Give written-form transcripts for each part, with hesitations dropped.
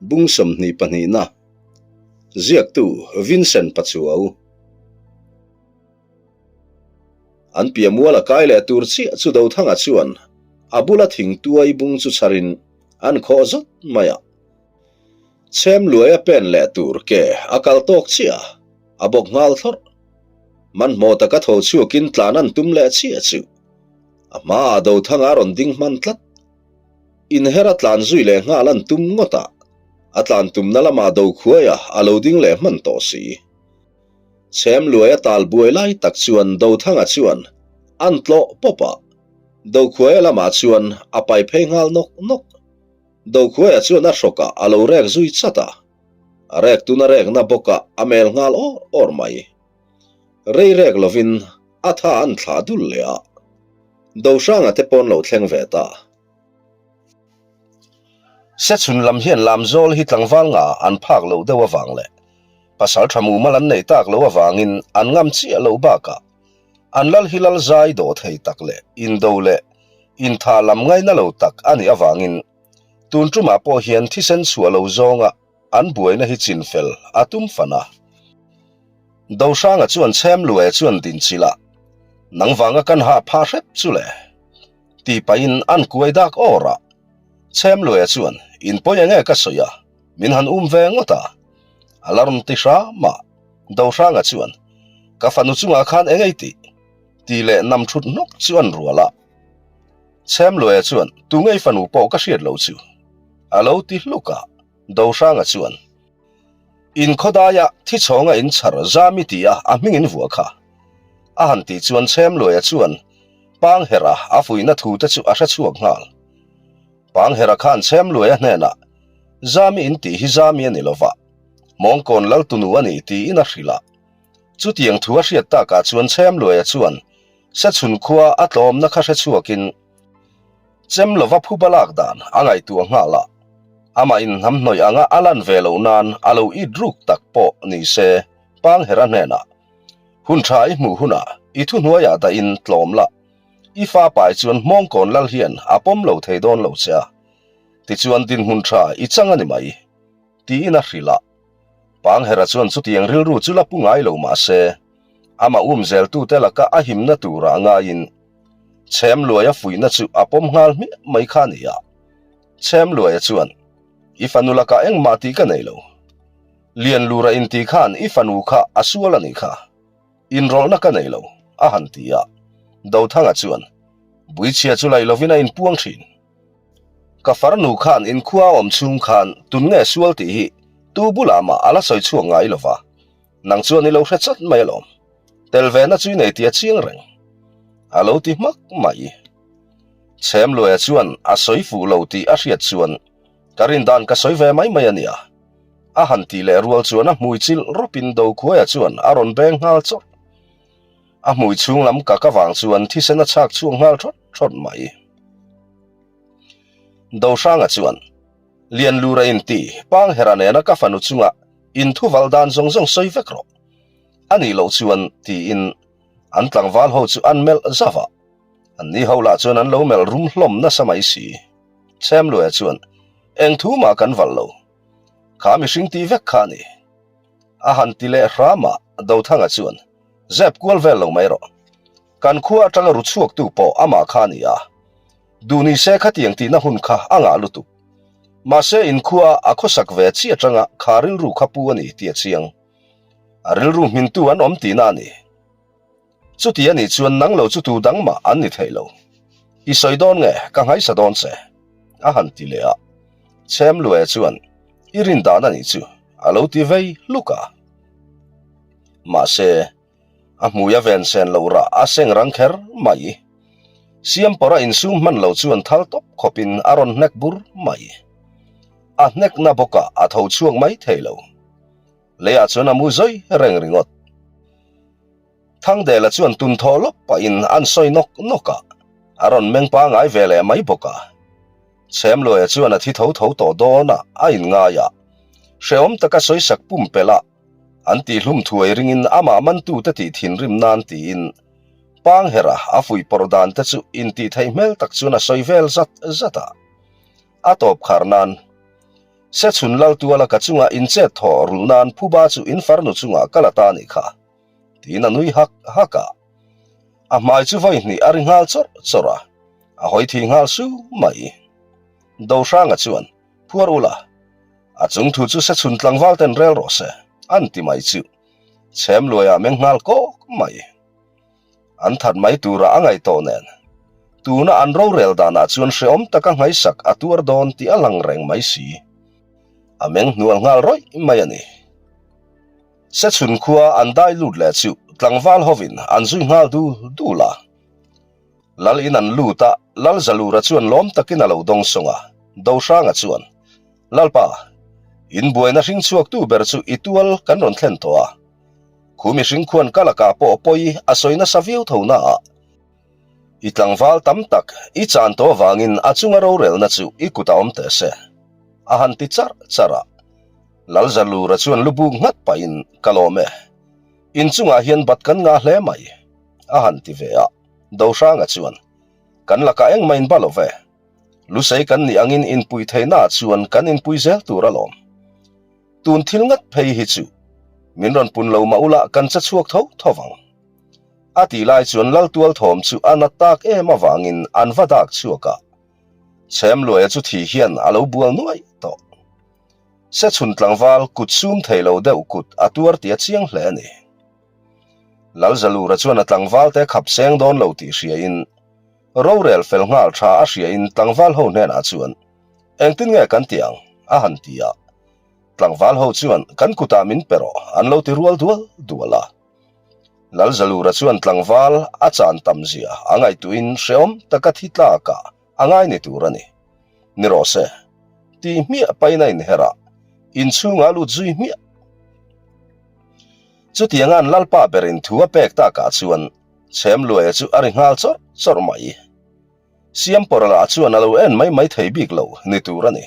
Bung 22 na Ziaktu Vincent Pachuau An piamual a kai leh tur chiah chu Dothanga chuan a bula thing tuai bung chu chharin an khawh zawt mai a. Chhem luai a pen leh tur ke a kal tawk chiah a, a bawk nghal thlawrh. Hmanhmawh taka tho chhuakin tlan an tum leh chiah chu a hmaah Dothanga a rawn ding hman tlat. Inher a tlan zui leh nghal an tum ngawt a, a tlan tumna lamah Dokhuaia a lo ding leh hman tawh si. Chhem luai a tal buai lai tak chuan Dothanga chuan an tlawh pawp a, Dokhuaia lamah chuan a pai phei nghal nawk nawk. Dokhuaia chuan a hrawkah a lo rek zui chat a, a rek tuna rekna bawkah a mel nghal awr awr mai. Rei rek lovin a tha an thlah dul leh a, Dohranga te pawn lo thleng ve ta. Sechhun lam hian Lamzawl hi tlangval nga an phak loh deuh avang leh pasal tha mumal an neih tak loh avangin an ngam chiah loh bakah an lal hi lal zai dawh thei tak leh indo leh intha lam ngaina lo tak a nih avangin tun tumah pawh hian thisen chhuah lo zawnga an buaina hi chinfel a tum fan a. Dohranga chuan chhem luai chuan dinchilh a, Nang vanga kan hah phah hrep chu le. Tih pahin an kuai dak awr a. Chhem luaia chuan, In pawi enge ka sawi a, min han um ve ngawt a. A la rawn ti hram a. Dohranga chuan, Ka fanu chungah khan enge i tih? Tih leh nam thut hnawk chu an rual a. Chhem luaia chuan, Tunge i fanu pawh ka hriat lo chu. A lo ti hluk a. Dohranga chuan, In khawdaia thi chhawnga in chhar zami ti a a hming in vuah kha. A han tih chuan Chhemluaia chuan Panghera a fuihna thu te chu a hre chhuak nghal. Panghera khan Chhemluaia hnenah, Zami in tih hi Zami a ni lova, Mawngkawn Laltunu a ni tiin a hrilh a. Chutiang thu a hriat takah chuan Chhemluaia chuan Sechhun khua a tlawmna kha hre chhuakin, Chem lova phuba lak dan a ngaihtuah nghal a, amah inhnamhnawih anga a lan ve loh nan a lo it ruk tak pawh ni se Panghera hnenah, Hun tha i hmuh hunah i thuhnuaiah dahin tlawm la, i fa pai chuan hmawngkawn lal hian a pawm lo thei dawn lo che a, tichuan dinhmun tha i chang a ni mai, tiin a hrilh a. Panghera chuan chutiang rilru chu la pu ngai lo mah se, amah umzeltute laka a himna turah ngaiin Chhem Luaia fuihna chu a pawm nghal hmiah mai kha a ni a. Chhem Luaia chuan, I fanu lakah engmah tih ka nei lo. Lian Lura inti khan i fanu kha a sual a nih kha. Inrawlhna ka nei lo, a han ti a. Dothanga chuan, Buichhia chu laih lovin a inpuang thin. Ka farnu khan inkhua a awm chhung khan tun nge sual tih hi tu bulah mah a la sawi chhuak ngai lo va. Nang chuan i lo hre chat mai alawm. Tel ve na chu i nei tih a chiang reng. A lo ti hmak mai. Chhem Luaia chuan a sawi fuh lo tih a hriat chuan ka rin dan ka sawi ve mai mai a nia. A han tih leh rual chuan a hmui chilh rawpin Dokhuaia chuan a rawn beng nghal chawrh. A hmui chhung lam kak avang chuan thisen a chhak chhuak nghal thawt thawt mai. Dohranga chuan Lianlura inti Panghera nena ka fanu chunga inthuval dan zawng zawng sawi vek rawh. A nih loh chuan tiin an tlangval ho chu an melh zauh a. An ni ho lah chuan an lo melh rum hlawm nasa mai si. Chhemluaia chuan, Eng thu mah kan valh lo. Kha mihring ti vek kha a ni. A han ti leh hram a, Dothanga chuan, Zep kual vel lo mai rawh. Kan khua atanga ru chhuaktu pawh amah kha a ni a. Duh ni se khatiang tihna hun kha a ngah lutuk. Mahse inkhua a khawsak ve chi atanga kha rilru kha pu a ni tih a chiang. A rilru hmintu an awm tihna a ni. Chuti a nih chuan nang lo chu tu dang mah an ni thei lo. I sawi dawn nge ka nghaisa dawn che? A han ti leh a. Chhem Luaia chuan i rin dan a nih chu a lo ti vei hluk a. Mahse. A hmui a ven sen loh rah a seng rang kher mai. Siampawrh a insum hman lo chuan thal tawp khawpin a rawn hnek bur mai. A hnekna bawkah a tho chhuak mai thei lo. Leiah chuan a mu zawi reng ringawt. Thangdela chuan tun thaw lawk pahin an sawi nawk nawk a, a rawn meng pangai ve leh mai bawk a. Chhemluaia chuan a thi tho tho tawh dawn a, a inngai a. Hrehawm taka sawisak pumpelh a. An tihhlum thuai ringin amah mantute tih thinrim nan tiin Panghera a fuihpawrh dan te chu intih theih hmel tak chuan a sawi vel zat zat a. A tawp khar nan. Sechhun Laltuala ka chunga inchet thaw rulh nan phuba chu in farnu chungah ka la ta a nih kha, tiin a nui hak hak a. A hmai chu vawi hnih a ri nghal chawrh chawrh a, a hawi thih nghal su mai. Dohranga chuan, Phuar ula, a chung thu chu Sechhun tlangval ten rel rawh se, an ti mai chu. Chhem luaiah meng nghal kawk mai. An that mai tura a ngaih tawh nen, tuna an rorel danah chuan hrehawm taka nghaisak a tuar dawn tih a lang reng mai si. A meng hnual nghal rawih mai a ni. Sechhun khua an dai lut leh chu tlangval hovin an zui nghal dul dul a. Lal in an lut a, Lal Zalura chuan lawm takin a lo dawng sawng a, Dohranga chuan, Lalpa, in buaina hring chhuaktu ber chu i tual kan rawn thlen tawh a, Khu mihring khuan ka lakah pawh pawi a sawi nasa viau tho na a, i tlangval tam tak i chan tawh avangin a chunga rorelna chu i kut a awm teh se, a han ti charh charh a. Lalzalura chuan lu buk nghat pahin, Ka lawm e, in chungah hian bat kan ngah hle mai, a han ti ve a. Dohranga chuan, Kan lakah engmah in ba lo ve, Lusei kan nih angin inpui theihnaah chuan kan inpui zel tur alawm. Tun thil ngat phei hi chu min rawn pun lo mah ula kan che chhuak tho tho vang. A tih lai chuan Laltual thawm chu a nat tak em avangin an va dak chhuak a, Chhemluaia chu thi hian a lo bual nuaih tawh. Sechhun tlangval kut sum thei lo deuh kut a tuar tih a chiang hle a ni. Lalzalura chuan a tlangvalte khap seng dawn lo tih hriain Rorel fel nghal tha a hriain tlangval ho hnenah chuan, Engtin nge kan ti ang? a han ti a. Tlangval ho chuan, Kan kutah min pe rawh, an lo ti rual dual dual a. Lalzalura chuan tlangval a chan tam zia a ngaihtuahin hrehawm taka thi tlakah a ngai ni tur a ni. Ni rawh se, ti hmiah pain a inher a, inchhungah a lut zui hmiah. Chutianga an Lalpa berin thu a pek takah chuan Chhemluaia chu a ri nghal chawrh chawrh mai. Siampawrh lah chuan a lo en mai mai thei bik lo ni tur a ni.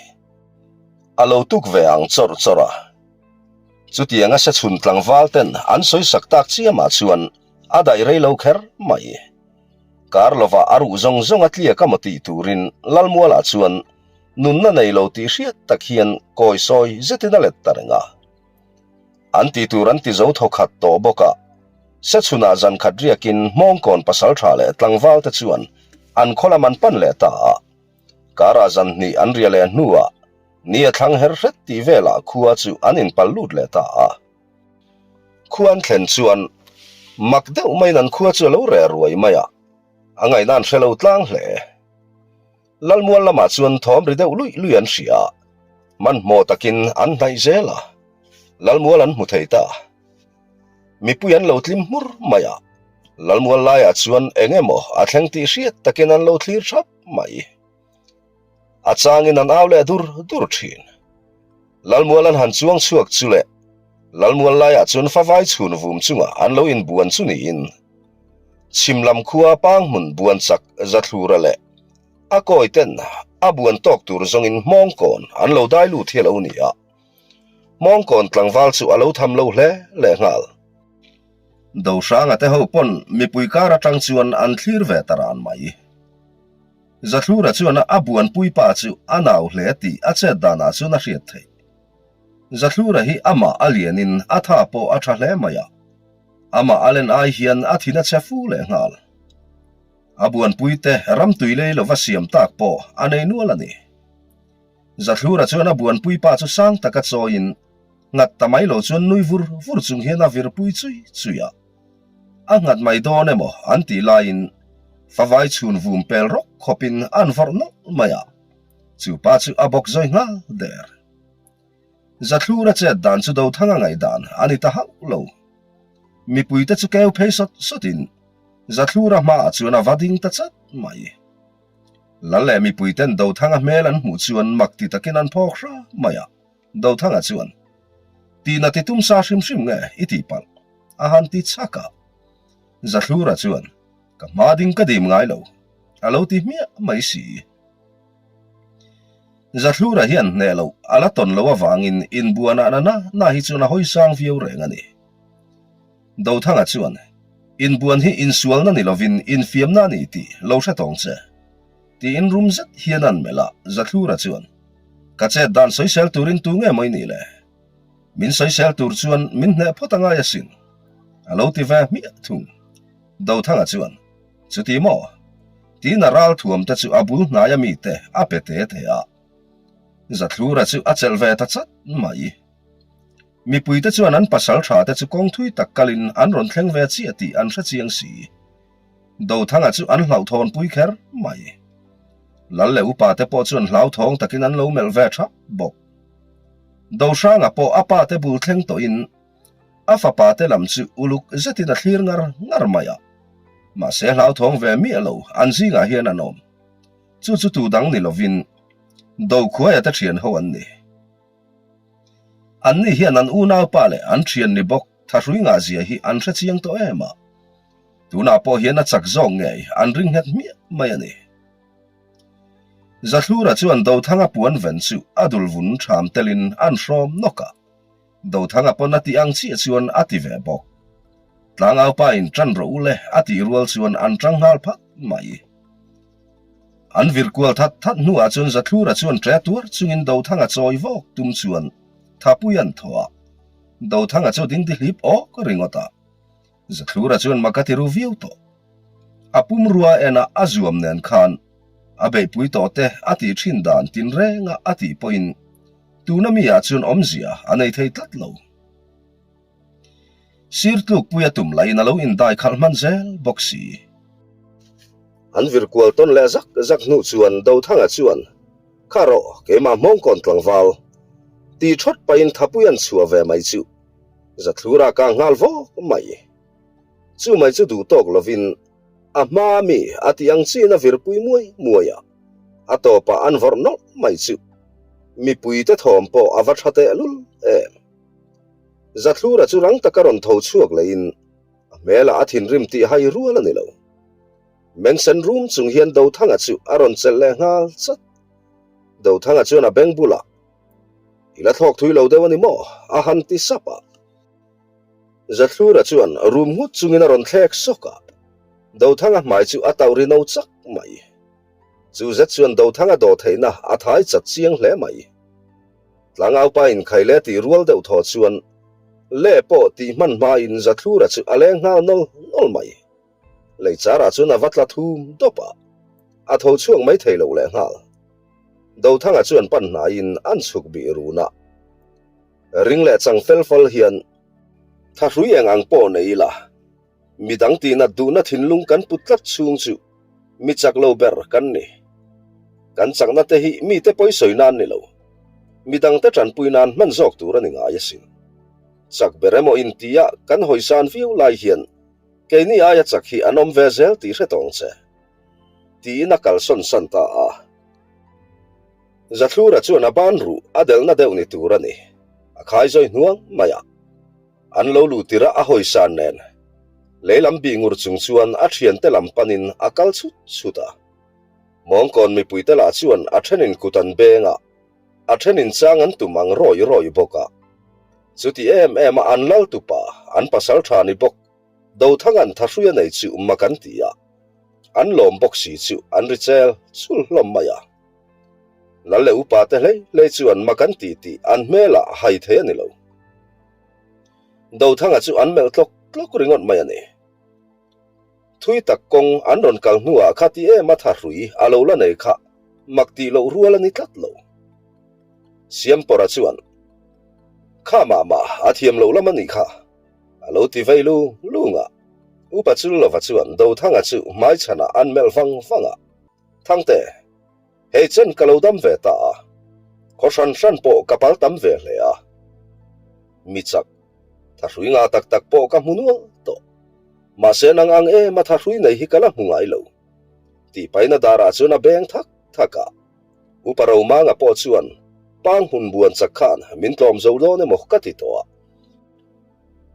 A lo tuk ve ang chawrh chawrh a. Chutianga sechhun tlangval ten an sawi sak tak chiamah chuan a daih rei lo kher mai. Kar lovah a ruh zawng zawng a tliak a maw tih turin Lalmualah chuan nunna nei lo tih hriat tak hian kawi sawi zetin a let ta reng a. An ti tur an ti zo thawkhat tawh bawk a, Sechhunah zan khat riakin Hmawngkawn pasaltha leh tlangval te chuan an khaw lam an pan leh ta a. Karah zan hnih an ria leh hnuah ni a thlang her hret tih velah khua chu an inpal lut leh ta a. Khua an thlen chuan mak deuh maiin an khua chu a lo reh ruai mai a, a ngaihna an hre lo tlang hle. Lalmual lamah chuan thawm ri deuh luih luih an hria a, hmanhmawh takin an hnaih zel a, Lalmual an hmu thei ta. Mipui an lo tlim hmur mai a, Lalmual laiah chuan eng emaw a thleng tih hriat takin an lo thlir thap mai. A changin an au leh dur dur thin. Lalmual an han chuang chhuak chu leh Lalmual laiah chuan favai chhun vum chungah an lo inbuan chu niin Chhim lam khua pang hmun buan chak Zathlura leh a kawi ten a buan tawk tur zawngin Hmawngkawn an lo dai lut hi a lo ni a. Hmawngkawn tlangval chu a lo tham lo hle lehnghal. Dohranga te ho pawn mipui kar atang chuan an thlir ve ta ran mai. Zathlura chuan a buanpui pa chu a nau hle tih a chet danah chuan a hriat theih. Zathlura hi amah a lianin a tha pawh a tha hle mai a, amah a len ai hian a thin a chhe fu lehnghal. A buanpui te ramtui lei lova siam tak pawh a nei nual a ni. Zathlura chuan a buanpui pa chu sang taka chawiin nghat ta mai lo chuan nui vur vur chung hian a virpui chui chui a. A nghat mai dawn emaw an tih laiin favai chhun vum pel rawk khawpin an vawrh nawlh mai a, chu pa chu a bawk zawi nghal der. Zathlura chet dan chu Dothanga ngaihdan a ni ta hauh lo. Mipuite chu keu phei sawt sawtin Zathlura hmaah chuan a va ding ta chat mai. Lal leh mipuiten Dothanga hmel an hmuh chuan mak ti takin an phawk hra mai a. Dothanga chuan, Tihna ti tum sa hrim hrim nge i tih palh? a han ti chhak a. Zathlura chuan, Ka hma ding ka dim ngai lo, a lo ti hmiah mai si. Zathlura hian hneh loh a la tawn loh avangin inbuanah na na na hi chuan a hawi sang viau reng a ni. Dothanga chuan, Inbuan hi insualna ni lovin infiamna a ni tih lo hre tawng che, tiin rum zet hian an melh a, Zathlura chuan. Ka chet dan sawisel turin tu nge maw i nih le? Min sawisel tur chuan min hneh phawt a ngai asin, a lo ti ve hmiah thung. Dothanga chuan, Chuti maw? Tiin a ral thuam te chu a bul hnaia mite a pe te te a. Zathlura chu a chelh ve ta chat mai. Mipuite chuan an pasal tha te chu kawng thui tak kalin an rawn thleng ve chiah tih an hre chiang si. Dothanga chu an hlauhthawnpui kher mai. Lal leh upa te pawh chuan hlauthawng takin an lo melh ve thap bawk. Dohranga pawh a pa te bul thleng tawhin a fapa te lam chu uluk zetin a thlir ngar ngar mai a. Mahse hlauthawng ve miah lo an zingah hian an awm. Chu chu tu dang ni lovin Dokhuaia te thian ho an ni. Anni hian an unaupa leh an thian ni bawk thahrui ngahzia hi an hre chiang tawh em a. Tunah pawh hian a chak zawk ngei an ring nghet hmiah mai a ni. Zathlura chuan Dothanga puan ven chu a dul vun ṭham telin an hrawm nawk a. Dothanga pawn a tih ang chiah chuan a ti ve bawk. Tlangaupa in ṭan rawh u le a tih rual chuan an ṭang nghal phat mai. An vir kual that that hnuah chuan Zathlura chuan ṭe tuar chungin Dothanga chawi vawk tum chuan thapui an thaw a. Dothanga chu dingdi hlip awk ringawt a. Zathlura chuan mak a ti ru viau tawh. A pumrua enah a zuam nen khan a beihpui tawh te a tih thin dan tinrenga a tih pawhin tuna mi ah chuan awmzia a nei thei tlat lo. Sir tlukpui a tum laiin a lo indai khalh hman zel bawk si. An vir kual tawn leh zak zak hnu chuan Dothanga chuan, Kha rawh, keimah hmawngkawn tlangval, tih thawt pahin thapui an chhuah ve mai chu. Zathlura kang nghal vawk mai. Chu mai chu duh tawk lovin a hma mi a tih ang chiin a virpui muai muai a, a tawpah an vawrh nawlh mai chu mipuite thawm pawh a va tha tehlul em. Zathlura chu rang taka rawn tho chhuak leiin a hmelah a thinrim tih hai rual a ni lo. Mengsen rum chung hian Dothanga chu a rawn chelh leh nghal chat. Dothanga chuan a beng bulah I la thlawk thui lo deuh a ni maw? a han ti sap a. Zathlura chuan rum nghut chungin a rawn thlek sawk a. Dothanga hmai chu a tauh ri no chak mai. Chu zet chuan Dothanga daw theihna a thai chat chiang hle mai. Tlangaupa inkhai leh tih rual deuh thaw chuan le pawh tih hman hmain Zathlura chu a leng nghal nawl nawl mai. Lei charah chuan a va tla thum dawp a, a tho chhuak mai thei lo lehnghal. Dothanga chuan pan hnaiin an chhuk bih run a. Ring leh chang fel fal hian thahrui eng ang pawh nei ila, midang tihnat duhna thinlung kan put tlat chhung chu mi chak lo ber kan ni. Kan chakna te hi mite pawi sawi nan ni lo, midangte tanpui nan hman zawk tur a ni ngai asin. Chak ber emaw intia kan hawisan viau lai hian keini aia chak hi an awm ve zel tih hre tawng che. Tiin a kalsawn san ta a. Zathlura chuan a ban ruh a delhna deuh ni tur a ni. A khai zawi hnuang mai a. An lo luh tirh a a hawisan nen. Lei lam bih ngur chung chuan a thiante lam panin a kal chhut chhut a. Mawngkawn mipuite lah chuan a thenin kut an beng a, a thenin chang an tum ang rawi rawi bawk a. Chuti em em a an lal tupa, an pasal tha ni bawk Dothanga'n thahrui a nei chu mak an ti a, an lawm bawk si chu an ri chel chul hlawm mai a. Lal leh upa te hlei hlei chuan mak an ti tih an hmelah hai thei a ni lo. Dothanga chu an melh tlawk tlawk ringawt mai a ni. Thui tak kawng an rawn kal hnuah kha ti em a thahrui a lo la nei kha mak tih loh rual a ni tlat lo. Siampawra chuan, Kha mah mah a thiam loh lam a nih kha. A lo ti vei lung lung a. Upa Chullova chuan Dothanga chu hmaichhanah an melh vang vang a. Thangte, hei chen ka lo dam ve ta a. Khaw hran hran pawh ka pal tam ve hle a. Mi chak, thahrui nga tak tak pawh ka hmu nual tawh. Mahse nang ang em a thahrui nei hi ka la hmu ngai lo. Tih paina darah chuan a beng thak thak a. Upa Romanga pawh chuan pang hmun buan chak khan min tlawm zo dawn emaw ka ti tawh a.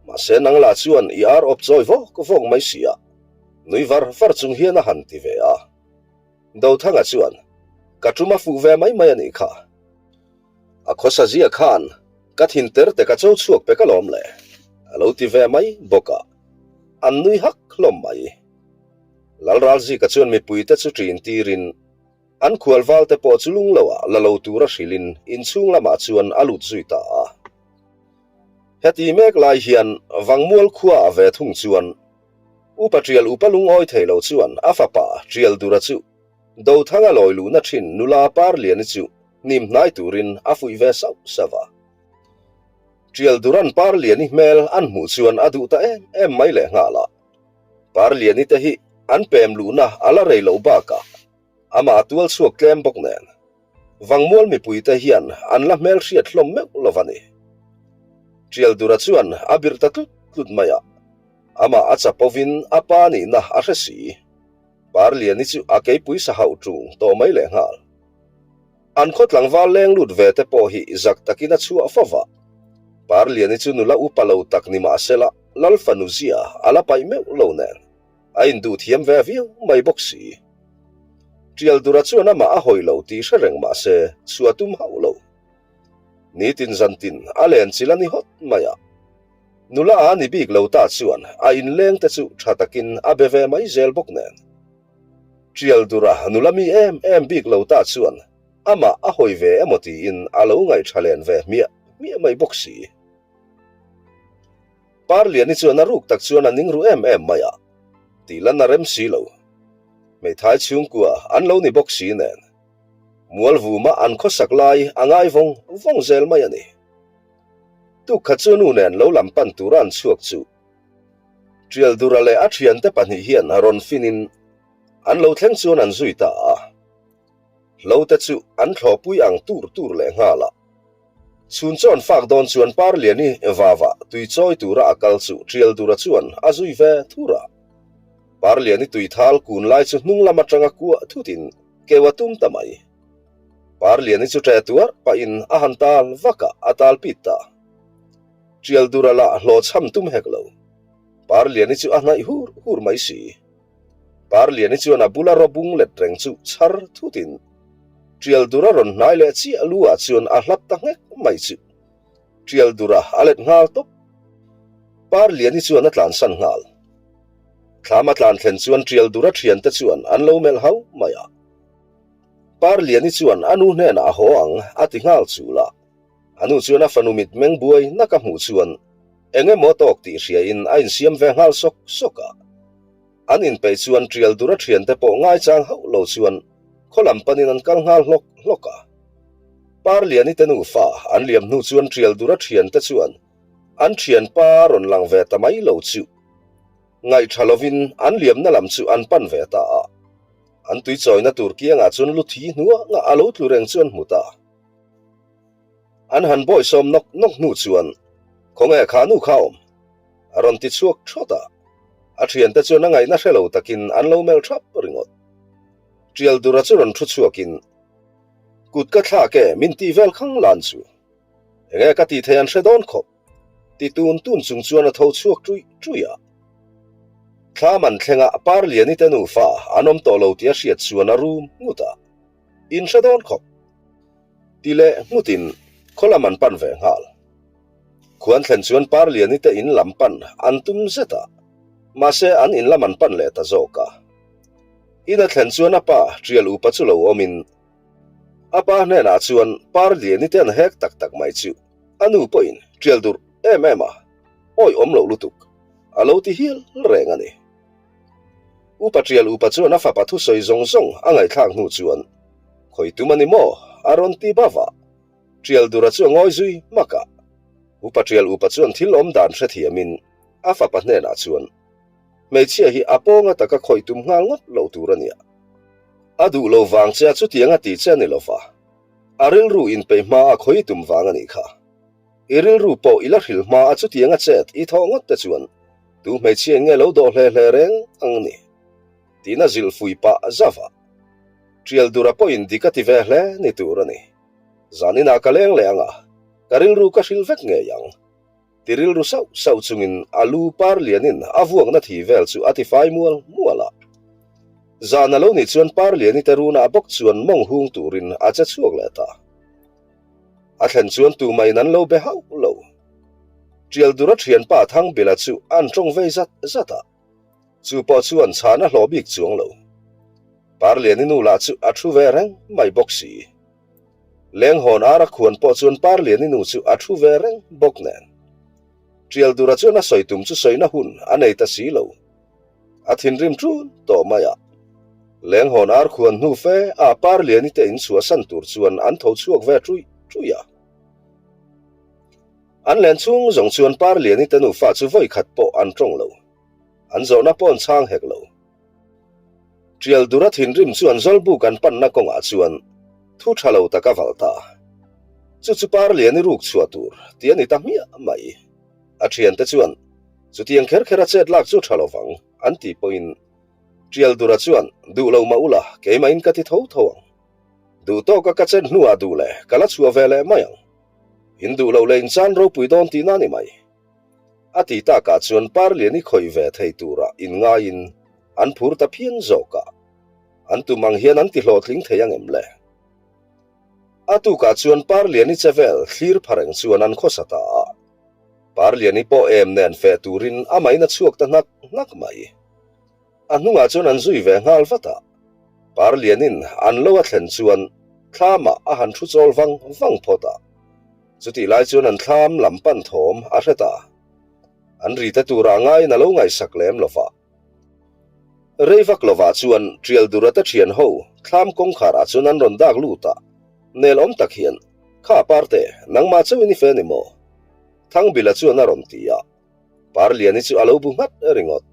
Mahse nang lah chuan i ar awp chawi vawk vawk mai si a, nui var var chung hian a han ti ve a. Dothanga chuan, Ka tum a fuh ve mai mai a nih kha. A khawsa zia khan ka thin ter te ka cho chhuak pek alawm le, a lo ti ve mai bawk a. An nui hak hlawm mai. Lalralzika chuan mipuite chu ṭin tirin. An khualval te pawh chu lung loah la lo tura hrilhin inchhung lamah chuan a lut zui ta a. Heti mek lai hian Vangmual khua a ve thung chuan Upa Tial Upa lungawi thei lo chuan a fapa Tial Dura chu Dothanga lawi luhna thin nula Parliani chu hnim hnai turin a fuih ve sauh sauh a. Tial Duran Parliani hmel an hmuh chuan a duh ta em em mai leh nghal a. Parliani te hi an pem luhna a la rei loh bakah amah a tual chhuak tlem bawk nen Vangmual mipuite hian an la hmelhriat hlawm meuh lo va ni. Tial Dura chuan a birh ta tlut tlut mai a, amah a chapovin a pa nihna a hre si. Parliani chu a keipui sa hauh ṭung tawh mai lehnghal. An khaw tlangval leng lut ve te pawh hi zak takin a chhuah fo va. Parliani chu nula upa lo tak ni mah sela Lal fanu zia a la paih meuh lo nen a induh thiam ve viau mai bawk si. Ṭialdura chuan amah a hawi lo tih hre reng mah se chhuah tum hauh lo. Nitin zantin a len chilh a ni hawt mai a. Nula a ni bik lo ta chuan a inleng te chu tha takin a be ve mai zel bawk nen. Ṭialdura nula mi em em bik lo ta chuan amah a hawi ve emaw tiin a lo ngaihṭha len ve hmiah hmiah mai bawk si. Parliani chuan a ruk tak chuan a ning ru em em mai a, tih lan a rem si lo. Hmeithai chhungkua an lo ni bawk si nen. Mualvuma an khawsak lai a ngai vawng vawng zel mai a ni. Tukkhat chu nu nen lo lam pan tura an chhuak chu Ṭialdura leh a ṭhiante pahnih hian rawn finin an lo thleng chuan an zui ta a. Hlote chu an thlawhpui ang tur tur leh nghal a. Chhun chawn fak dawn chuan Parliani vava tui chawi tura a kal chu Ṭialdura chuan a zui ve thur a. Parliani tui thal kun lai chu hnung lam aṭanga kuah thutin keu a tum ta mai. Parliani chu ṭe tuar pahin a han tal vak a, a tal pit ta. Ṭialdura lah hlawhchham tum hek lo. Parliani chu a hnaih hur hur mai si. Parliani chuan a bula rawbung let reng chu chhar thutin Ṭialdura rawn hnai leh chiah lu ah chuan a hlap ta nghek mai chu. Ṭialdura a let nghal tawp. Parliani chuan a tlansan nghal. Thlam a tlan thlen chuan Ṭialdura ṭhiante chuan an lo melh hau mai a. Parliani chuan a nu hnenah a haw ang a ti nghal chul a. A nu chuan a fanu mitmeng buai nak a hmuh chuan eng emaw tawk tih hriain a insiam ve nghal sawk sawk a. An inpeih chuan Ṭial dura ṭhiante pawh ngaichang hauh lo chuan khaw lam panin an kal nghal hlawk hlawk a. Parliani te nufa an liam hnu chuan Ṭial dura ṭhiante chuan an ṭhianpa rawn lang ve ta mai lo chu ngaihṭha lovin an liamna lam chu an pan ve ta a. An tui chawina tur kiangah chuan lu thi hnuanga a lo tlu reng chu an hmu ta. An han bawisawm nawk nawk hnu chuan, Khawnge kha nu kha awm? A rawn ti chhuak thawt a. A thiante chuan a ngaihna hre lo takin an lo melh thap ringawt. Tial dura chu rawn thu chhuakin, Kut ka thlak e, min tih vel khang lan chu. Enge ka tih thei an hre dawn khawp. Ti tun tun chung chuan a tho chhuak ṭuih ṭuih a. Thlam an thleng a, Parliani te nufa an awm tawh lo tih a hriat chuan a rum nghut a. In hre dawn khawp. Ti leh nghutin khaw lam an pan ve nghal. Khuan thlen chuan Parliani te in lam pan an tum zet a, mahse an in lam an pan leh ta zawk a. In a thlen chuan a pa Ṭial upa chu lo awmin a pa hnenah chuan Parliani te an hek tak tak mai chu A nu pawhin ṭial durh em em a, awi awm loh lutuk, a lo ti hial reng a ni. Upa ṭial upa chuan a fapa thusawi zawng zawng a ngaihthlak hnu chuan, Khawi tum a ni maw? a rawn ti bava. Ṭial dura chu a ngawi zui hmak a. Upa ṭial upa chuan thil awm dan hrethiamin a fapa hnenah chuan, Hmeichhia hi a pawnga taka khawih tum nghal ngawt lo tur a nia. A duh lo vang che a chutiang a ti che a ni lova. A rilru inpeih hma a khawi tum vang a nih kha. I rilru pawh i la hrilh hma a chutiang a chet i thawh ngawt te chuan tu hmeichhia in nge lo dawh hle hle reng ang ni? Tiin a zilh fui pah zauh a. Ṭial dura pawhin dik a ti ve hle ni tur a ni. Zaninah ka leng leh ang a, ka rilru ka hrilh vek ngei ang. Ti rilru sauh sauh chungin a lu par lianin a vuakna thi vel chu a ti fai mual mual a. Zan a lo nih chuan par liani te runah bawk chuan mawng hung turin a che chhuak leh ta. A thlen chuan tumah-in an lo be hauh lo. Ṭial dura ṭhianpa Thangbila chu an ṭawng vei zat zat a. Chu pawh chuan chhan a hlawh bik chuang lo. Parliani nu lah chu a thu ve reng mai bawk si. Lenghawn ar a khuan pawh chuan Parliani nu chu a thu ve reng bawk nen. Tialdura chuan a sawi tum chu sawina hun a nei ta si lo. A thinrim ṭun tawh mai a. Lenghawn ar khuan hnu fe a Parliani te in chhuahsan tur chuan an tho chhuak ve ṭuih ṭuih a. An len chhung zawng chuan Parliani te nufa chu vawi khat pawh an ṭawng lo. An zawhna pawh an chhang hek lo. Tialdura thinrim chuan Zawlbuk an panna kawngah chuan thu tha lo tak a valh ta. Chu chu Parliani ruk chhuah tur tih a ni ta hmiah mai. A thiante chuan chutiang kher kher a chet lak chu tha lovang an tih pawhin Tialdura chuan duh lo mah ula keimahin ka ti tho tho ang. Duh tawka ka chet hnuah duh leh ka la chhuah ve leh mai ang. In duh loh leh in chan ropui dawn tihna a ni mai. A ti takah chuan Parliani khawih ve thei tura inngaiin an phur ta phian zawk a, an tum ang hian an ti hlawhtling thei ang em le? A tukah chuan Parliani che vel thlir pha reng chuan an khawsa ta a, Parliani pawh em nen feh turin a main a chhuak ta hnak hnak mai. A hnungah chuan an zui ve nghal vat a, Parlianin an lo a thlen chuan thlamah a han thu chawl vang vang phawt a. Chutih lai chuan an thlam lam pan thawm a hre ta. An ri te turah ngaiin a lo ngaihsak lem lo va. Rei vak lovah chuan Tialdura te thian ho thlam kawngkharah chuan an rawn dak lut a, nel awm tak hian, Kha Parte, nangmah chauhin i fe ni maw? Thangbila chuan a rawn ti a. Parliani chu a lo bu nghat ringawt.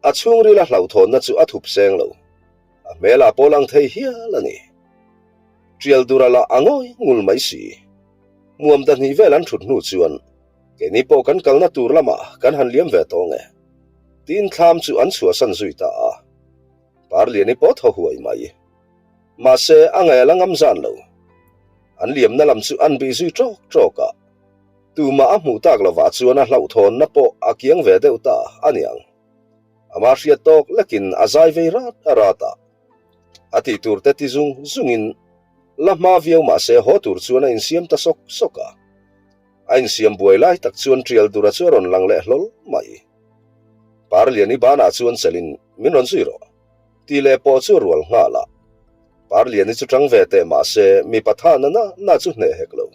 A chhungrila hlauhthawnna chu a thup seng lo. A hmelah pawh lang thei hial a ni. Tial dura lah a ngawi ngul mai si. Muam dahnih vel an thut hnu chuan keini pawh kan kalna tur lamah kan han liam ve tawng e. Tiin thlam chu an chhuahsan zui ta a. Parliani pawh thaw huai mai. Mahse a ngaih a la ngam zan lo. An liamna lam chu an bih zui ṭawk ṭawk a. Tumah a hmuh tak lovah chuan a hlauhthawnna pawh a kiang ve deuh ta a niang. Amah hriat tawk lekin a zai vei rat rat a. A tih tur te ti zung zungin la hma viau mah se haw tur chuan a insiam ta sawk sawk a. A insiam buai lai tak chuan Tial Dura chu a rawn lang leh hlawl mai. Parliani banah chuan chelin min rawn zui rawh tih leh pawh chu a rual nghal a. Parliani chu tang ve teh mah se mipa tha na na na chu hneh hek lo.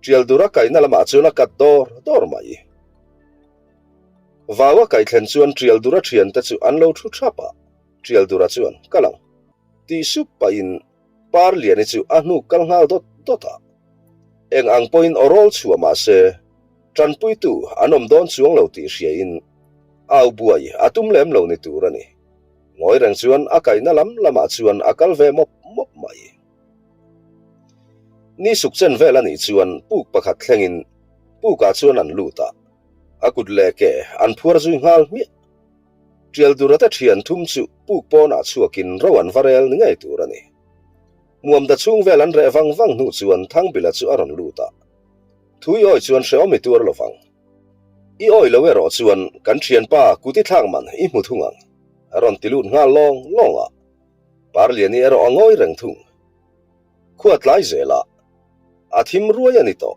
Tial Dura kaihna lamah chuan a kat dawr dawr mai. Vau a kaih thlen chuan Tial Dura thiante chu an lo thu thap a. Tialdura chuan, Kal ang, tih sup pahin Parliani chu a hnuk kal nghal dawt dawt a. Eng ang pawhin aw rawl chhuah mah se, tanpuitu an awm dawn chuang lo tih hriain au buai a tum lem lo ni tur a ni. Ngawi reng chuan a kaihna lam lamah chuan a kal ve mawp mawp mai. Ni suk chen vel a nih chuan puk pakhat thlengin pukah chuan an lut a, a kut leh ke an phuar zui nghal hmiah. Tialdurate thian thum chu puk pawnah chhuakin ro an va rel ni ngei tur a ni. Muamda chhung vel an reh vang vang hnu chuan Thangbila chu a rawn lut a. Thu i awi chuan hrehawm i tuar lovang. I awi lo erawh chuan kan thianpa kut i thlak man i hmu thung ang, a rawn ti lut nghal lawng lawng a. Parliani erawh a ngawi reng thung. Khua tlai zelah a thim ruai a ni tawh.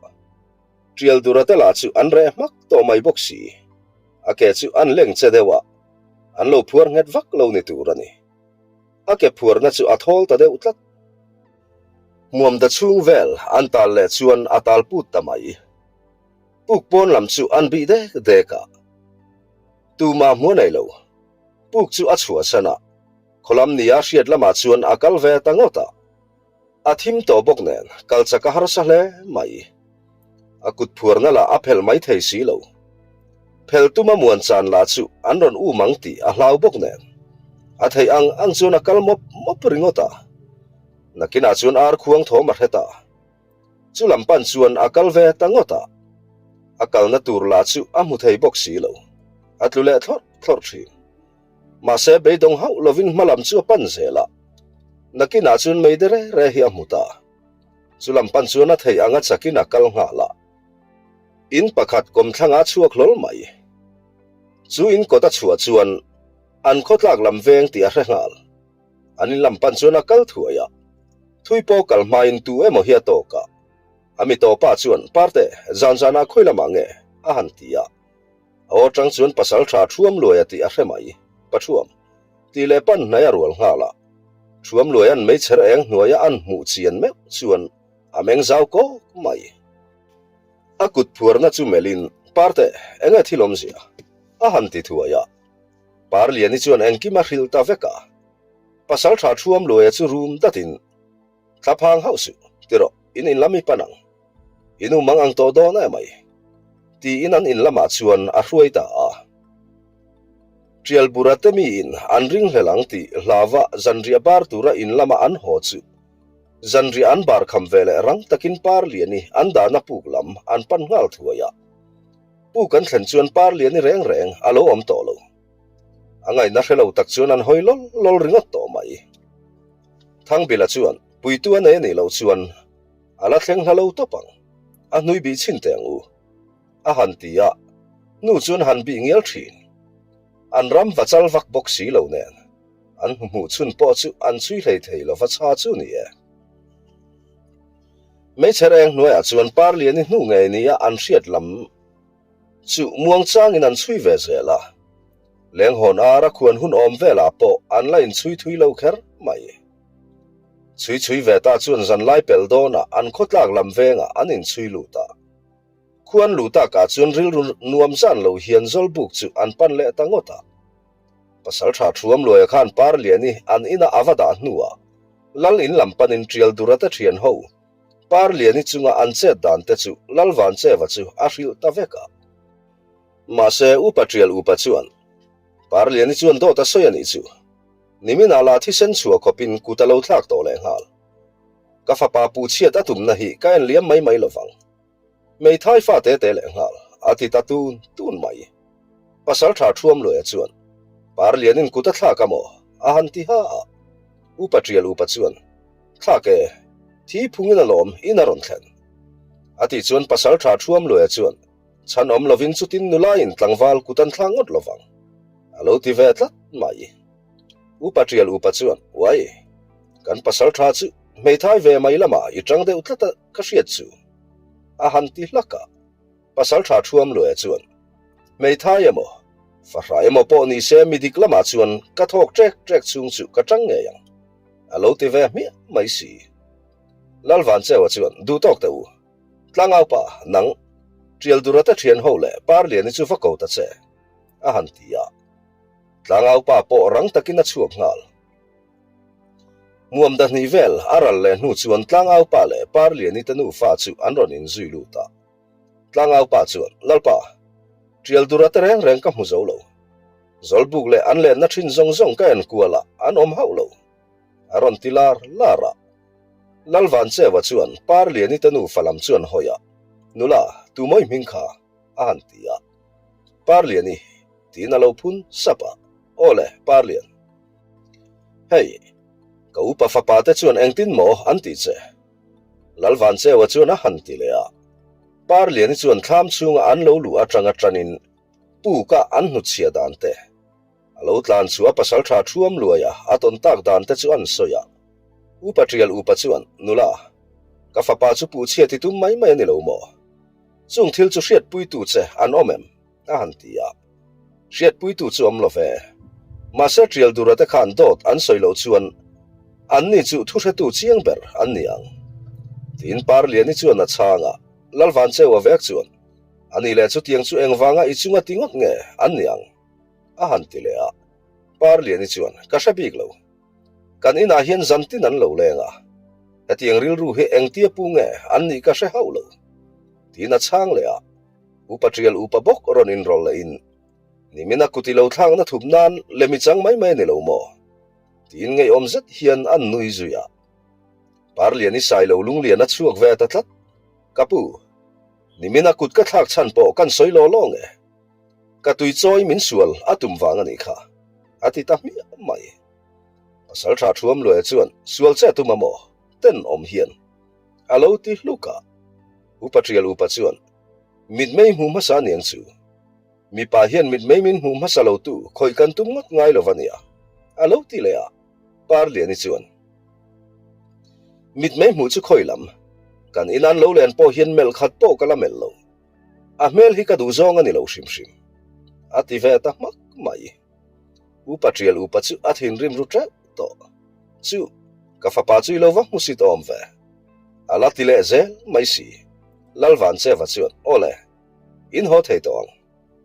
Tialdurate lah chu an reh hmak tawh mai bawk si. A ke chu an leng che deuh a, an lo phuar nghet vak lo ni tur a ni. A ke phuarna chu a thawl ta deuh tlat. Hmuamda chhung vel an tal leh chuan a tal put ta mai. Puk pawn lam chu an bih dek dek a. Tumah hmuh a nei lo. Puk chu a chhuahsan a, khawlam nia hriat lamah chuan a kal ve ta ngawt a. A thim tawh bawk nen kal chak a harsa hle mai. A kut phuarna lah a phelh mai thei si lo. Phelh tuma muan chan lah chu an rawn um ang tih a hlau bawk nen a theih ang ang chuan a kal mawp mawp ringawt a. Nakinah chuan ar khuang thawm a hre ta. Chu lam pan chuan a kal ve ta ngawt a. A kalna tur lah chu a hmu thei bawk si lo. A tlu leh thlawrh thlawrh thin. Mahse beidawng hauh lovin hma lam chu a pan zel a, nakinah chuan mei de re re hi a hmu ta. Chu lam pan chuan a theih anga chakin a kal nghal a. In pakhat kawmthlangah a chhuak hlawl mai. Chu in kawt a chhuah chuan an khawtlak lam veng tih a hre nghal. An in lam pan chuan a kal thuai a, thui pawh kal hmain tu emaw hi a tawk a. A mi tawpa chuan, Parte, zan zanah khawi lamah nge? a han ti a. A aw tang chuan pasal tha thuam luai a tih a hre mai. Pa thuam. Tih leh pan hnai a rual nghal a. Thuamluai an meichher eng hnuaia an hmuh chian meuh chuan a meng zau kawk mai. A kut phuarna chu melhin, Parte, enge thil awmzia? a han ti thuai a. Parliani chuan engkim a hrilh ta vek a. Pasalṭha Thuamluaia chu rum datin, Thlaphang hauh suh, ti rawh, in in lam i pan ang. I nu mang ang tawh dawn em ai? Tiin an in lamah chuan a hruai ta a. Ṭialbura te miin an ringhlel ang tih hlava zanriah bar tura in lama an haw chu zanriah an bar kham ve leh rang takin Parliani an dahna puk lam an pan nghal thuai a. Puk an thlen chuan Parliani reng reng a lo awm tawh lo. A ngaihna hre lo tak chuan an hawi lawl lawl ringawt tawh mai. Thangbila chuan puitu a nei a nih loh chuan a la thleng hla lo tawp ang, a hnui bih chhin teh ang u, a han ti a, nu chuan han bih ngial thin. An ram va chal vak bawk si lo nen, an hmuhmuh chhun pawh chu an chhui hlei thei lo va chha chu ni e. Hmeichhe reng hnuaiah chuan Parliani hnu ngei nia an hriat lam chu muangchangin an chhui ve zel a, Lenghawn ara khuan hun awm velah pawh an la inchhui thui lo kher mai. Chhui chhui ve ta chuan zanlai pel dawnah an khawtlak lam vengah an inchhui lut a. Khuan luh takah chuan rilru nuam zan lo hian Zawlbuk chu an pan leh ta ngawt a. Pasalṭha Thuamluaia khan Parliani an ina a va dah hnuah Lal in lam panin Ṭial Durate ṭhian ho Parliani chunga an chet dan te chu Lal Vancheva chu a hrilh ta vek a. Mahse Upa Ṭial Upa chuan Parliani chuan dawt a sawi a nih chu. Niminah lah thisen chhuah khawpin kut a lo thlak tawh leh nghal. Ka fapa pu chhiat a tumna hi ka en liam mai mai lovang. Hmeithai fa te te leh nghal a ti ta tun tun mai. Pasal tha Thuam Luaia chuan Parlianin kut a thlak a maw? a han ti ha a. Upa Ṭial Upa chuan Thlak e, thi phungin alawm in a rawn thlen. A tih chuan Pasal tha Thuam Luaia chuan Chhan awm lovin chutin nulaiin tlangval kut an thlak ngawt lovang a lo ti ve tlat mai. Upa Ṭial Upa chuan Uai, kan pasal tha chu hmeithai ve mai lamah i ṭang deuh tlat a ka hriat chu a han ti hlak a. Pasal tha Thuam Luaia chuan Hmeithai emaw, fahra emaw pawh ni se mi dik lamah chuan ka thawk ṭek ṭek chhung chu ka ṭang ngei ang a lo ti ve hmiah mai si. Lalvancheua chuan Duh tawk teh u. Tlangaupa, nang, Ṭialdurate ṭhian ho leh Parliani chu va ko ta che, a han ti a. Tlangaupa pawh rang takin a chhuak nghal. Muam dahnih vel a ral leh hnu chuan Tlangaupa leh Parliani te nufa chu an rawn inzui lut a. Tlangaupa chuan, Lalpa, Ṭialdurate reng reng ka hmu zo lo. Zawlbuk leh an lenna ṭhin zawng zawng ka en kual a, an awm hauh lo. A rawn ti lar lar a. Lalvancheua chuan Parliani te nufa lam chuan hawi a, Nula, tu mawi hming kha? a han ti a. Parliani, tiin a lo phun sap a, Aw le, Parlian. Hei, ka upa fapa te chuan engtin maw an ti che? Lalvancheua chuan a han ti leh a. Parliani chuan thlam chhunga an lo luh atanga tanin puka an hnutchhiah dan te, A lo tlan chu a pasalṭha ṭhuam luai a, a tawn tak dan te chu an sawi a. Upa ṭial upa chuan, Nula, ka fapa chu puhchhia ti tum mai mai a ni lo maw? Chung thil chu hriatpuitu che an awm em? a han ti a. Hriatpuitu chu awm lo ve. Mahse ṭial dura te khan dawt an sawi loh chuan anni chu thuhretu chiang ber an ni ang. Tiin Parliani chuan a chhang a, Lalvancheua vek chuan, Ani leh chutiang chu engvanga i chunga ti ngawt nge an ni ang? A han ti leh a, Parliani chuan, Ka hre bik lo. Kan inah hian zantin an lo leng a, hetiang rilru hi engtia pu nge an nih ka hre hauh lo. Tiin a chhang leh a, Upa Ṭial upa bawk rawn inrawlh lehin, Nimina kut i lo thlakna thup nan lem i chang mai mai a ni lo maw? Tiin ngeiawm zet hian an nui zui a. Parliani Sailo lunglian a chhuak ve ta tlat, Ka pu, nimina kut ka thlak chhan pawh kan sawi law law nge? Ka tui chawi min sual a tum vang a nih kha, a ti ta hmiah mai. Pasal tha Thuam Luaia chuan sual che a tum a maw? Tenawm hian a lo ti hluk a. Upa Ṭial Upa chuan, Mitmei hmuh hmasa a niang chu. Mipa hian mitmei min hmuh hmasa lo tu khawih kan tum ngawt ngai lo va nia, a lo ti leh a. Parliani chuan, Mitmei hmuh chu khawi lam? Kan inan lo len pawh hian melh khat pawh ka la melh lo. A hmel hi ka duh zawng a ni lo hrim hrim. A ti ve ta hmak mai. Upa Ṭial Upa chu a thinrim ru ṭeuh tawh. Chu, ka fapa chu i lo va hmusit awm ve. A la ti leh zel mai si. Lalvancheva chuan, Awle, in haw thei tawh ang.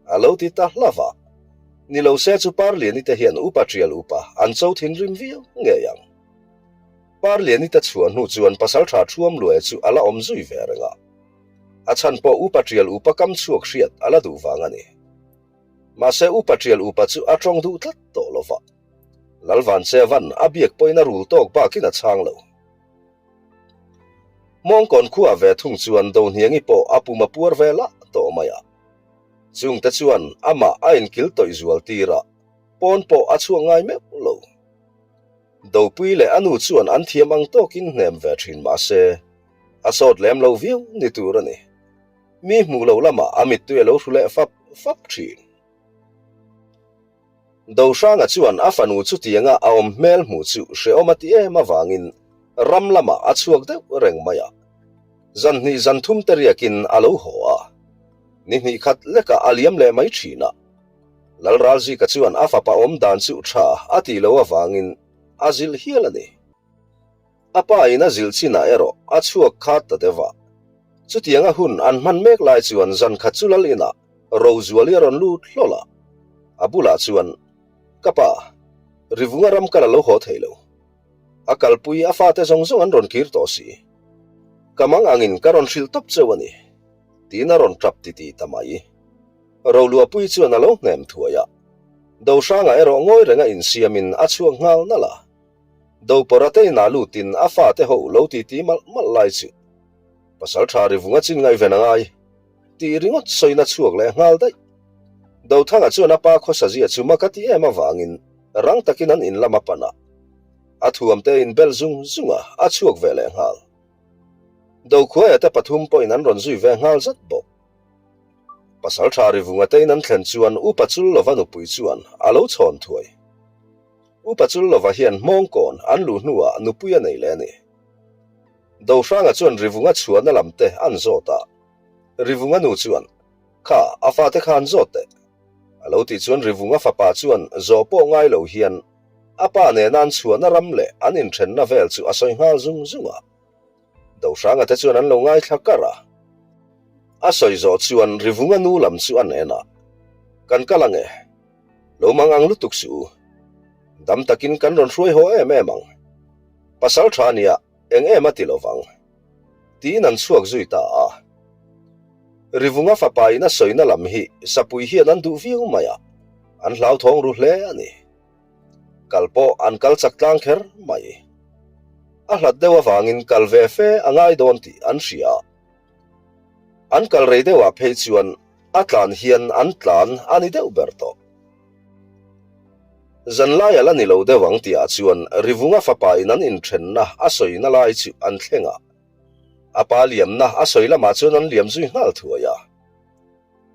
A lo ti ta hlauh a. Ni lo se chu Parliani te hian upa tial upa an cho thinrim viau ngei ang. Parliani te chhuah hnu chuan pasaltha Thuam Luaia chu a la awm zui ve reng a. A chhan pawh upa tial upa kam chhuak hriat a la duh vang a ni. Mahse upa tial upa chu a tawng duh tlat tawh lo va. Lalvanchevan a biak pawhin a rul tawk bakin a chhang lo. Mawngkawn khuah ve thung chuan Dohniangi pawh a pum a puar ve lah tawh mai a. Chungte chuan amah a inkil tawih zual tir a, pawn pawh a chhuak ngai meuh lo. Dopui leh a nu chuan an thiam ang tawkin hnem ve thin mah se, a sawt lem lo viau ni tur a ni. Mi hmuh loh lamah a mittui a lo hru leh fap fap thin. Dohranga chuan a fanu chutianga a awm hmel hmuh chu hrehawm a ti em avangin ram lamah a chhuak deuh reng mai a. Zan hnih zan thum te riakin a lo haw a, ni hnih khat lekah a liam leh mai thin a. Lalralzika chuan a fapa awm dan chu tha a tih loh avangin a zilh hial a ni. A pa in a zilh chinah erawh a chhuak khat ta deuh a. Chutianga hun an hman mek lai chuan zan khat chu lal inah Rozuali a rawn lut hlawl a. A bulah chuan, Ka pa, Rivunga ram kal a lo haw thei lo. A kalpui a fate zawng zawng an rawn kir tawh si. Ka mang angin ka rawn hrilh tawp cheu a ni, tiin a rawn tap titih ta mai. Roluahpui chuan a lo hnem thuai a. Dohranga erawh ngawi renga insiamin a chhuak nghal nalh a. Dopawrh te inah lutin a fate ho lo titi malh malh lai chu Pasal tha Rivunga chin ngaihven a ngai tih ringawt sawina chhuak leh nghal daih. Dothanga chuan a pa khawsa zia chu mak a ti em avangin rang takin an in lam a pan a, a thuam te in bel zung zung a, a chhuak ve leh nghal. Dokhuaia te pathum pawhin an rawn zui ve nghal zat bawk. Pasal tha Rivunga te in an thlen chuan Upa Chullova nupui chuan a lo chhawn thuai. Upa Chullova hian hmawngkawn an luh hnuah nupui a nei leh a ni. Dohranga chuan Rivunga chhuahna lam te an zawt a. Rivunga nu chuan, Kha, a fate kha an zawt teh. A lo tih chuan Rivunga fapa chuan zawh pawh ngai lo hian a pa nena an chhuahna ram leh an inthenna vel chu a sawi nghal zung zung a. Dohranga te chuan an lo ngaithla kar a. A sawi zawh chuan Rivunga nu lam chu an en a, Kan kal ange. Lo mang ang lutuk suh u. Dam takin kan rawn hruai haw em em ang. Pasal tha nia eng em a ti lo vang. Tiin an chhuak zui ta a. Rivunga fapa in a sawina lam hi Sapui hian an duh viau mai a, an hlauthawng ru hle a ni. Kal pawh an kal chak tlang kher mai. A hlat deuh avangin kal ve fe a ngai dawn tih an hria a. An kal rei deuhah phei chuan a tlan hian an tlan a ni deuh ber tawh. Zanlai a la ni lo deuh ang tihah chuan Rivunga fapa in an inthenna a sawina lai chu an thleng a. A pa liamna a sawi lamah chuan an liam zui nghal thuai a.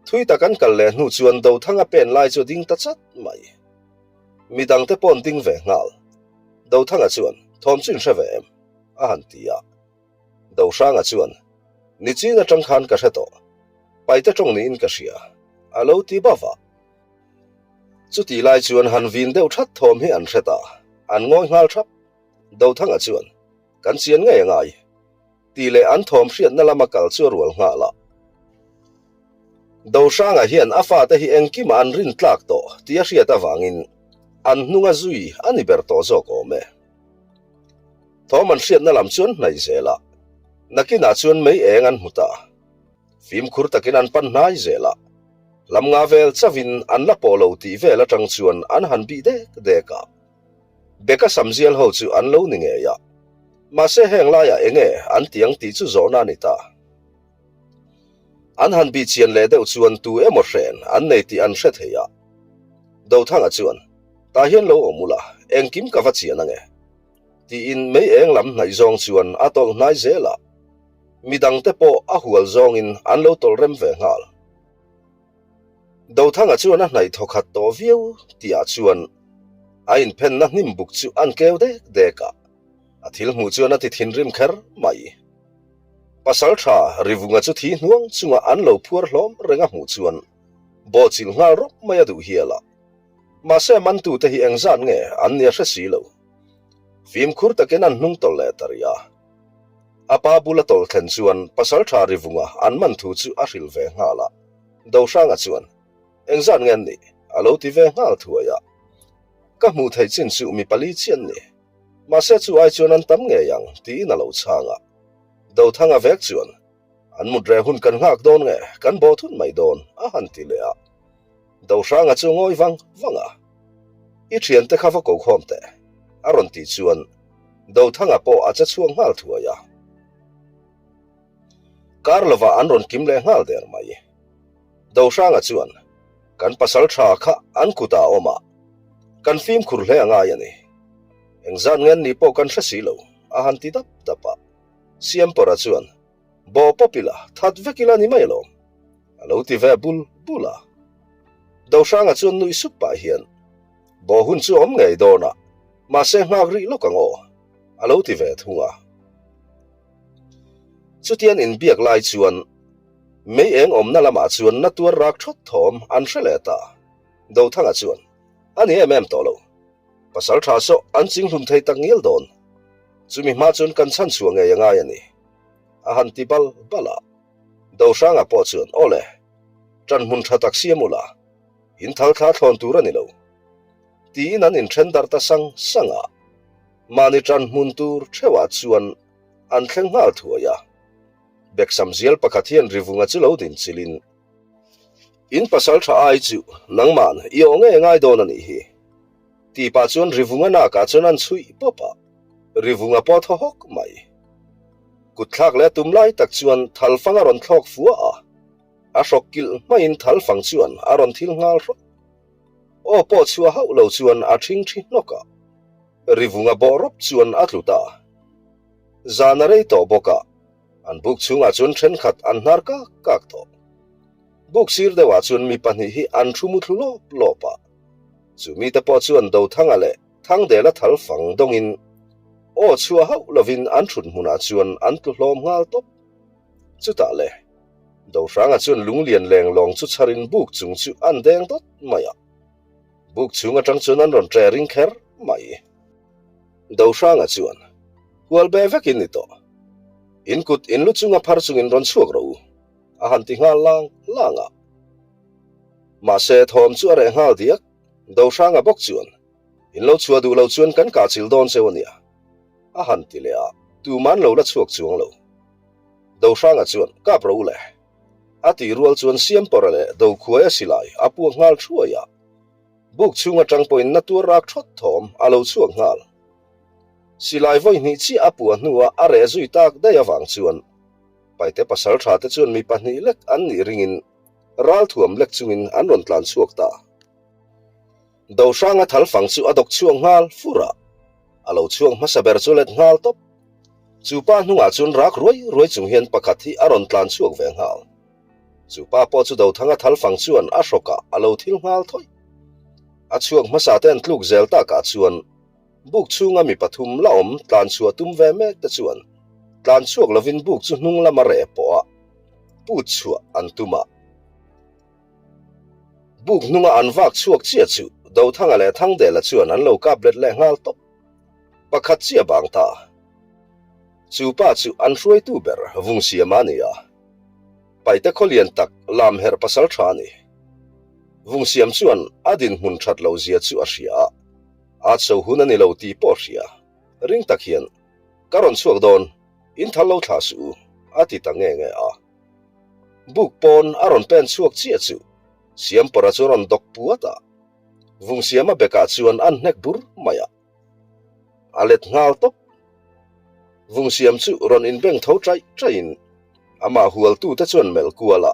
Thui tak an kal leh hnu chuan Dothanga pen lai chu a ding ta chat mai. Midangte pawh an ding ve nghal. Dothanga chuan, Thawm chu in hre ve em? a han ti a. Dohranga chuan, Nichin atang khan ka hre tawh. Paite tawng niin ka hria, a lo ti bauh a. Chutih lai chuan han vin deuh that thawm hi an hre ta, an ngawi nghal thap. Dothanga chuan, Kan chian ngei a ngai, tih leh an thawm hriatna lama kal chu a rual nghal a. Dohranga hian a fate hi engkimah an rin tlak tawh tih a hriat avangin an hnunga zui a ni ber tawh zawk awm e. Thawm an hriatna lam chu an hnaih zel a, nakinah chuan mei eng an hmu ta. Fimkhur takin an pan hnai zel a, lam nga vel chauhin an la pawh lo tih vel atang chuan an han bih dek dek a. Beka samzial ho chu an lo ni ngei a, mahse heng laiah enge an ti ang tih chu zawhna a ni ta. An han bih chian leh deuh chuan tu emaw hren an nei tih an hre thei a. Dothanga chuan, Tah hian lo awm ula, engkim ka va chian ange. Tiin mei eng lam hnaih zawng chuan a tawlh hnai zel a. Midangte pawh a hual zawngin an lo tawlh rem ve nghal. Dothanga chuan a hnaih thawkhat tawh viau tihah chuan a inphenna hnim buk chu an keu dek dek a. A thil hmuh chuan a ti thinrim kher mai. Pasal tha Rivunga chu thi hnuang chunga an lo phuar hlawm reng a hmuh chuan bawhchilh nghal rawp mai a duh hial a. Mahse mantute hi engzat nge an nia hre si lo. Fimkhur takin an hnung tawlh leh ta rih a. A pa bula tawlh thlen chuan Pasalṭha Rivunga an man thu chu a hrilh ve nghal a. Dohranga chuan, Engzat nge an nih? a lo ti ve nghal thuai a. Ka hmuh theih chin chu mi pali chiah an ni. Mahse chu ai chuan an tam ngei ang, tiin a lo chhang a. Dothanga vek chuan, An mut reh hun kan nghak dawn nge, kan bawh thut mai dawn, a han ti leh a. Dohranga chu ngawi vang vang a. I thiante kha va ko khawm teh, a rawn tih chuan Dothanga pawh a che chhuak nghal thuai a. Kar lovah an rawn kim leh nghal der mai. Dohranga chuan, Kan pasal tha kha an kutah a awm a, kan fimkhur hle a ngai a ni. Engzat nge an nih pawh kan hre si lo, a han ti dap dap a. Siampawra chuan, Bawh pawp ila, that vek ila ni mai alawm, a lo ti ve bul bul a. Dohranga chuan nuih sup pah hian, Bawh hun chu a awm ngei dawn a, mahse nghak rih lawk ang aw, a lo ti ve thung a. Chutian inbiak lai chuan mei eng awmna lamah chuan na tuar rak thawt thawm an hre leh ta. Dothanga chuan, A ni em em tawh lo. Pasal tha saw an chinghlum thei tak ngial dawn. Chumi hma chuan kan chhan chhuah ngei a ngai a ni. A han ti bal bal a. Dohranga pawh chuan, Aw le, ṭan hmun ṭha tak siam ula, in thal thla thlawn tur a ni lo. Tiin an inṭhen darh ta sang sang a. Mahni ṭan hmun tur ṭheuhah chuan an thleng nghal thuai a. Beksam zial pakhat hian Rivunga chu lo din chilhin, In pasal ṭha ai chu nangman i aw ngei ngai dawn a nih hi. Tih pah chuan Rivunga nakah chuan an chhuih pawp a, Rivunga pawh a thaw hawk mai. Kut thlak leh a tum lai tak chuan thalfang a rawn thlawk fua a, a hrawk kilh hmaiin thalfang chuan a rawn thil nghal hrawk. Aw pawh chhuah hauh lo chuan a ṭhing ṭhi hnawk a, Rivunga bawh rawp chuan a tlu ta. Zan a rei tawh bawk a, an buk chhungah chuan ṭhenkhat an hnar kak kak tawh. Buk sir deuhah chuan mi pahnih hi an thu mu thlu lawp lawp a, chu mite pawh chuan Dothanga leh Thangdela thal fang dawngin aw chhuah hauh lovin an thut hmunah chuan an tlu hlawm nghal tawp. Chutah le, Dohranga chuan lunglian leng lawng chu chharin buk chung chu an deng dawt mai a. Buk chhung atang chuan an rawn ṭe ring kher mai. Dohranga chuan, Hual be vekin ni tawh. In kut in lu chunga phar chungin rawn chhuak rawh u, a han ti nghal lang lang a. Mahse, thawm chu a reh nghal diak. Dohranga bawk chuan, In lo chhuah duh lo chuan kan kah chil dawn cheu a nia, a han ti leh a, tuman lo la chhuak chuang lo. Dohranga chuan, Kap rawh u le. A tih rual chuan Siampawra leh Dokhuaia silai a puak nghal thuai a, buk chhung atang pawhin na tuar rak thawt thawm a lo chhuak nghal. Silai vawi hnih chiah a puah hnuah a reh zui tak daih avang chuan Paite pasal tha te chuan mi pahnih lek an nih ringin ralthuam lek chungin an rawn tlan chhuak ta. Dohranga thalfang chu a dawk chhuak nghal fur a, a lo chhuak hmasa ber chu let nghal tawp. Chu pa hnungah chuan rak ruai ruai chung hian pakhat hi a rawn tlan chhuak ve nghal. Chu pa pawh chu Dothanga thalfang chuan a hrawkah a lo thil nghal thawih. A chhuak hmasa te an tluk zel takah chuan buk chhunga mi pathum la awm tlan chhuah tum ve mek te chuan tlan chhuak lovin buk chu hnung lama reh pawh a put chhuah an tum a. Buk hnunga an vak chhuak chiah chu Dothanga leh Thangdela chuan an lo kap let leh nghal tawp. Pakhat chiah bang ta. Chu pa chu an hruaitu ber Vungsiama a ni a. Paite khawlian tak lam herh pasal tha a ni. Vungsiam chuan a dinhmun that lo zia chu a hria a, a chho hun a ni lo tih pawh a hria. Ring tak hian, Ka rawn chhuak dawn, in thal lo thlah suh u, a ti ta nge nge a. Buk pawn a rawn pen chhuak chiah chu Siampawra chu a rawn dawk puat a. Vungsiama bekah chuan an hnek bur mai a. A let nghal tawp. Vungsiam chu rawn inbeng tho chaih chaihin amah hualtute chuan melh kual a.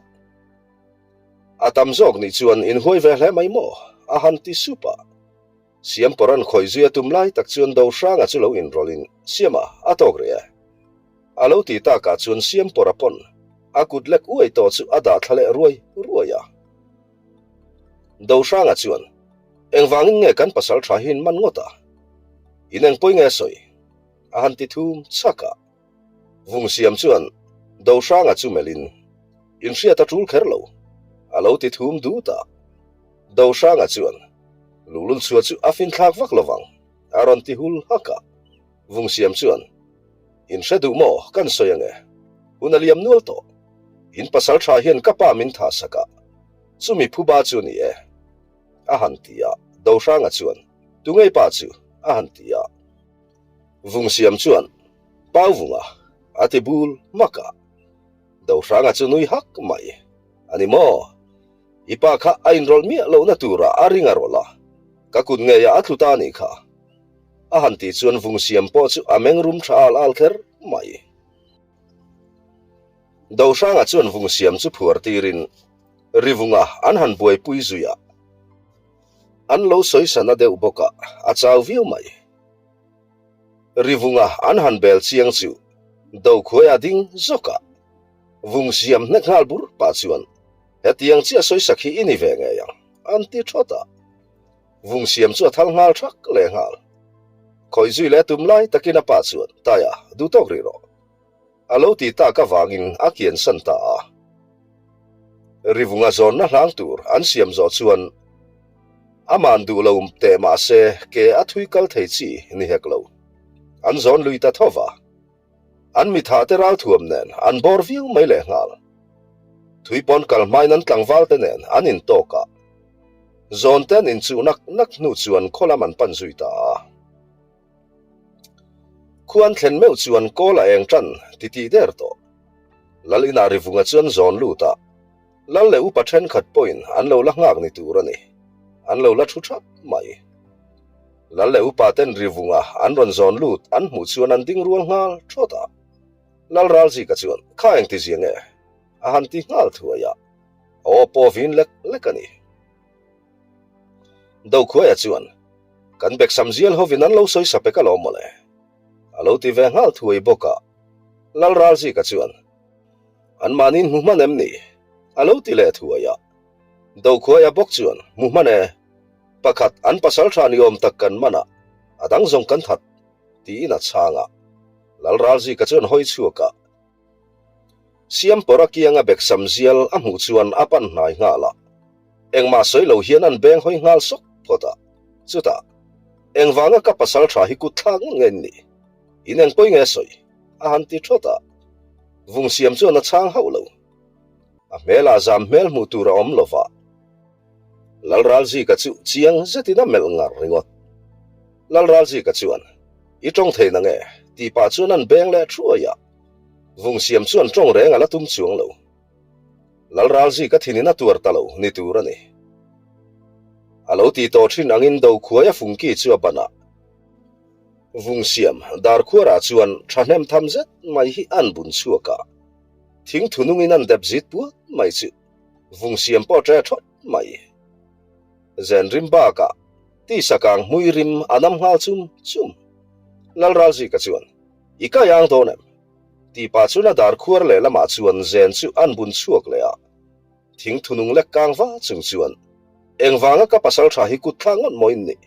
A tam zawk nih chuan inhuai ve hle mai maw? a han ti sup a. Siampawra'n khawih zui a tum lai tak chuan Dohranga chu lo inrawlhin, Siama, a tawk rih e. A lo ti takah chuan Siampawra pawn a kut lek uai tawh chu a dah thla leh ruai ruai a. Dohranga chuan, Engvangin nge kan pasal tha hi in man ngawt a? In engpawi nge sawi? A han ti thum chhak a. Vungsiam chuan Dohranga chu melhin, In hriat a tul kher lo, a lo ti thum dut a. Dohranga chuan, Luhlul chhuah chu a finthlak vak lovang, a rawn ti hul hak a. Vungsiam chuan, In hre duh maw? Kan sawi ange. Hun a liam nual tawh. In pasal tha hian ka pa min tha sak a, chumi phuba chu ni e. A han ti a, Dohranga chuan, Tungei pa chu? A han ti a. Vungsiam chuan, Pau Vunga, a ti bul hmak a. Dohranga chu nui hak mai. A ni maw? I pa kha a inrawlh miah lohna turah a ring a rawlh a, ka kut ngeiah a tlu ta a nih kha. A han tih chuan Vungsiam pawh chu a meng rum tha al al kher mai. Dohranga chuan Vungsiam chu phuar tirin Rivunga an han buaipui zui a, an lo sawi sana deuh bawk a, a chau viau mai. Rivunga an han bel chiang chu Dokhuaia ding zawk a, Vungsiam hnek nghal bur pah chuan hetiang chiah sawisak hi i ni ve ngei ang, an ti thawt a. Vungsiam chu a thal nghal thak leh nghal. Khawih zui leh tum lai takin a pa chuan, Taia, duh tawk rih rawh. A lo ti tak avangin a kiansan ta a. Rivunga zawnna hlang tur an siam zawh chuan aman duh lo teh mah se ke a thui kal thei chi ni hek lo. An zawn lui ta tho va. An mitha te ralthuam nen an bawr viau mai leh nghal. Thui pawn kal hmain an tlangval te nen an intawk a. Zawn te an inchuh nak nak hnu chuan khaw lam an pan zui ta a. Khu an thlen meuh chuan kawl a eng tan ti tih der tawh. Lal inah Rivunga chuan zawn lut a, Lal leh upa thenkhat pawhin an lo la nghak ni tur a ni. An lo la thu thap mai. Lal leh upa ten Rivunga an rawn zawn lut an hmuh chuan an ding rual nghal thawt a. Lal Ralzika chuan, Kha engti zia nge? a han ti nghal thuai a. A aw pawh vin lek lek a ni. Dokhuaia chuan, Kan Beksam zial hovin an lo sawi sa pek alawm mawle. A lo ti ve nghal thuai bawk a. Lal Ralzika chuan, An mahniin hmu hman em ni? A lo ti leh thuai a. Dokhuaia bawk chuan, Hmu hman e. Pakhat, an pasal tha ni awm tak kan man a, a dang zawng kan that, tiin a chhang a. Lal Ralzika chuan hawi chhuak a. Siampawra kianga Beksam zial a hmuh chuan a pan hnai nghal a. Engmah sawi lo hian an beng hawi nghal sawk phawt a. Chutah, Engvanga ka pasal tha hi kut thlak ngawt nge ni? In engpawi nge sawi? a han ti thawt a. Vungsiam chuan a chhang hauh lo. A hmelah zam hmel hmuh tur a awm lo va. Lalralzika chu chiang zetin a melh ngar ringawt. Lalralzika chuan, I tawng thei na nge? tih pah chuan an beng leh thuai a. Vungsiam chuan tawng reng a la tum chuang lo. Lalralzika thinin a tuar ta lo ni tur a ni. A lo ti tawh thin angin Dokhuaia fungki chu a ban a. Vungsiam Darkhuarah chuan thahnem tham zet mai hi an bun chhuak a. Thing thunungin an dep zit puat mai chu. Vungsiam pawh ṭe ṭhawt mai. Zen rim bakah tisa kang hmui rim a nam nghal chum chum. Lalralzika chuan, I kai ang dawn em? Tih pah chuan a dar khuar leh lamah chuan zen chu an bun chhuak leh a. Thing thunung lek kang va chung chuan, Engvanga ka pasal tha hi kut thlak ngawt maw in nih?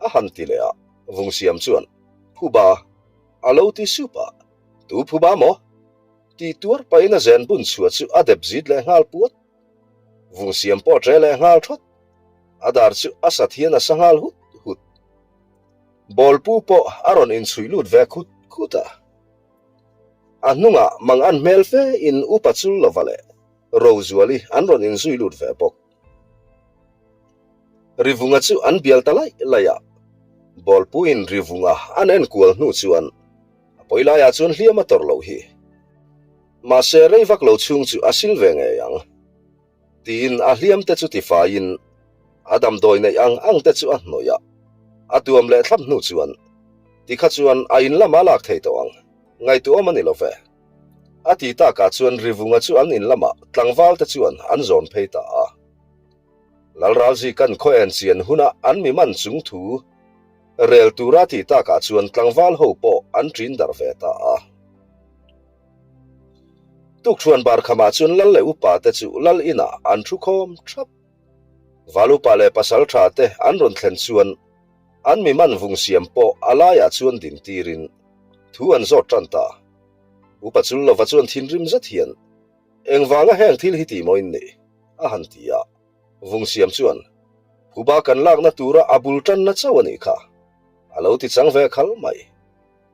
A han ti leh a. Vungsiam chuan, Phuba, a lo ti sup a. Tu phuba maw? Tih tuar pahin a zen bun chhuah chu a dep zit leh nghal puat. Vungsiam pawh a ṭe leh nghal ṭhawt. A dar chu a sat hian a sa nghal hut hut. Bawlpu pawh a rawn inchhuih lut ve khut khut a. A hnungah mang an hmel fe in upa chul lova leh Rozuali an rawn inzui lut ve bawk. Rivunga chu an bial ta laih laih a. Bawlpuin Rivunga an enkual hnu chuan A pawi laiah chuan hliam a tawrh loh hi. Mahse rei vak lo chhung chu a sil ve ngei ang. Tiin a hliam te chu tifaiin a damdawi neih ang ang te chu a hnawih a. A tuam leh thlap hnu chuan tikha chuan a in lamah a lak thei tawh ang. Ngaihtuahawm a ni lo ve. A ti takah chuan Rivunga chu an in lamah tlangval te chuan an zawn phei ta a. Lalralzikan khaw en chian huna an mi man chung thu Rel tura tih takah chuan tlangval ho pawh an ṭin darh ve ta a. Tukṭhuan barkhamah chuan lal leh upa te chu lal inah an thu khawm ṭhap. Val upa leh pasal ṭha te an rawn thlen chuan an mi man vung siam pawh a laiah chuan din tirin thu an zawt ṭan ta. Upa Chullova chuan thinrim zet hian, Engvanga heng thil hi tih maw in nih? a han ti a. Vungsiam chuan, Phuba kan lakna tura a bul tanna chauh a nih kha, a lo ti chang ve khal mai.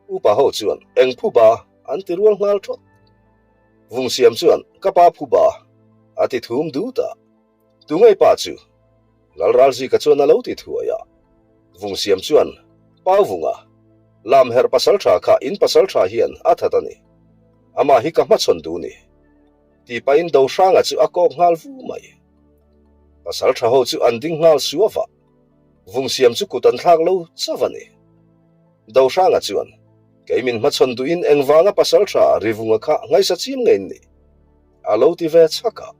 Upa ho chuan, Eng phuba? an ti rual nghal thawt. Vungsiam chuan, Ka pa phuba, a ti thum dut a. Tungei pa chu? Lalralzika chuan a lo ti thuai a. Vungsiam chuan, Pau Vunga, Lamherh pasaltha kha in pasaltha hian a that a ni. Amah hi ka hmachhawn duh ni. Tih pahin Dohranga chu a kawk nghal vu mai. Pasaltha ho chu an ding nghal suau a. Vungsiam chu kut an thlak lo chauh a ni. Dohranga chuan, Kei min hmachhawn duhin engvanga pasaltha Rivunga kha ngaisa chim nge in nih? A lo ti ve chhak a.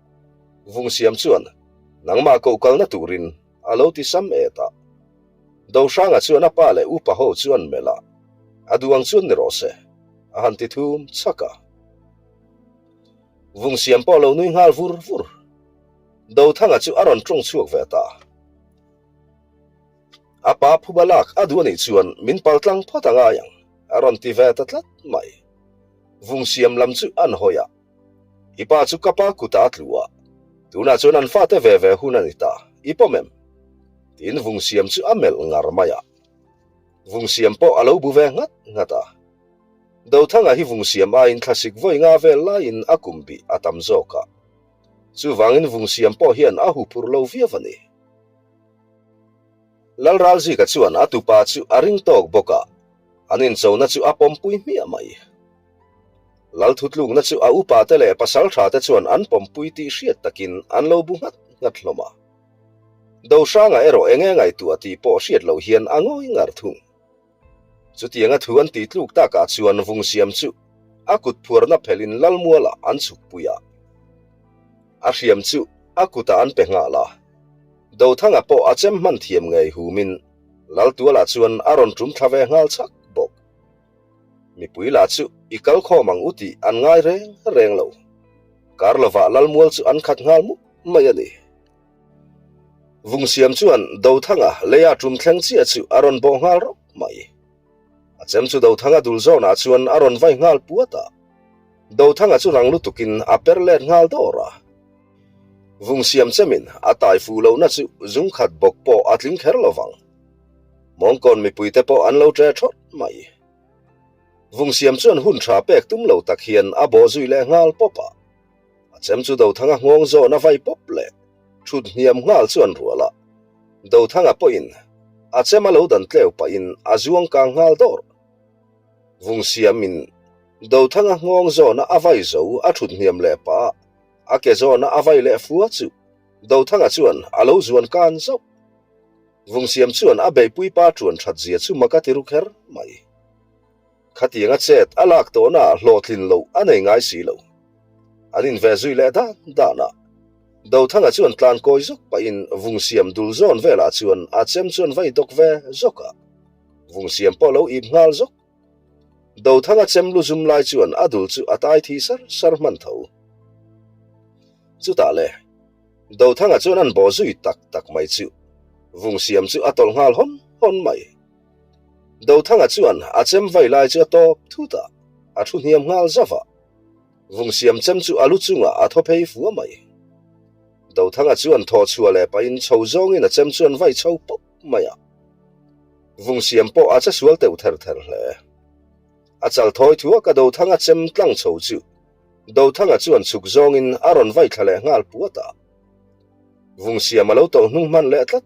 Vungsiam chuan, Nangmah koh kalna turin a lo ti sam et a. Dohranga chuan a pa leh upa ho chu an melh a, A duh ang chuan ni rawh se, a han ti thum chhak a. Vungsiam pawh a lo nui nghal vur vur. Dothanga chu a rawn tawng chhuak ve ta. A pa phuba lak a duh anih chuan min pal tlang phawt a ngai ang, a rawn ti ve ta tlat mai. Vungsiam lam chu an hawi a. I pa chu ka pa kutah a tlu a, tunah chuan an fate ve ve hun a ni ta, i pawm em? Tiin Vungsiam chu a melh ngar mai a. Vungsiam pawh a lo bu ve nghat nghat a. Dothanga hi Vungsiam aiin thlasik vawi nga vel laiin a kum bih a tam zawk a. Chuvangin Vungsiam pawh hian a huphurh lo viau a ni. Lalralzika chuan a tupa chu a ring tawk bawk a, an inchona chu a pawmpui hmiah mai. Lalthutlukna chu a upate leh pasalthate chuan an pawmpui tih hriat takin an lo bu nghat nghat hlawm a. Dohranga erawh enge ngaihtuah tih pawh hriat loh hian a ngawi ngar thung. Chutianga thu an tih tluk takah chuan Vungsiam chu a kut phuarna phelhin Lalmualah an chhukpui a. A hriam chu a kutah an pe nghal a. Dothanga pawh a chem hman thiam ngei humin Laltualah chuan a rawn tum thla ve nghal chak bawk. Mipui lah chu i kal khawm ang u tih an ngai reng reng lo. Kar lovah Lalmual chu an khat nghal mup mai a ni. Vungsiam chuan Dothanga leia tum thleng chiah chu a rawn bawh nghal rawp mai. A chem chu Dothanga dul zawnah chuan a rawn vai nghal puat a. Dothanga chu rang lutukin a per let nghal dawr a. Vungsiam chemin a tai fuh lohna chu zung khat bawk pawh a tling kher lo vang. Mawngkawn mipuite pawh an lo ṭe ṭhawt mai. Vungsiam chuan hun ṭha pek tum lo tak hian a bawh zui leh nghal pawp a. A chem chu Dothanga nghawng zawn a vai pawp leh ṭhut hniam nghal chu an rual a. Dothanga pawhin a chem a lo dan tleu pahin a zuang kang nghal dawr. Vungsiamin Dothanga nghawng zawna a vai zo a ṭhut hniam leh pah a, a ke zawna a vai leh fua chu Dothanga chuan a lo zuan kan zauh. Vungsiam chuan a beihpui pa ṭuan ṭhat zia chu mak a ti ru kher mai. Khatianga chet a lak tawhnaah hlawhtlin loh a nei ngai si lo. An inve zui leh dan dan a. Dothanga chuan tlan kawi zawk pahin Vungsiam dul zawn velah chuan a chem chuan vai dawk ve zawk a. Vungsiam pawh lo ip nghal zawk. Dothanga chem lu zum lai chuan a dul chu a tai thi sar sar hman tho. Chutah le, Dothanga chuan an bawh zui tak tak mai chu Vungsiam chu a tawlh nghal hawn hawn mai. Dothanga chuan a chem vai lai chu a tawp thut a, a thu hniam nghal zauh a. Vungsiam chem chu a lu chungah a thaw phei fua mai. Dothanga chuan thaw chhuah leh pahin chho zawngin a chem chuan vai chho pawp mai a. Vungsiam pawh a che sual teuh ther ther hle. A chal thawi thuak a Dothanga chem tlang chho chu Dothanga chuan chhuk zawngin a rawn vai thla leh nghal puat a. Vungsiam a lo tawlh hnung hman leh tlat.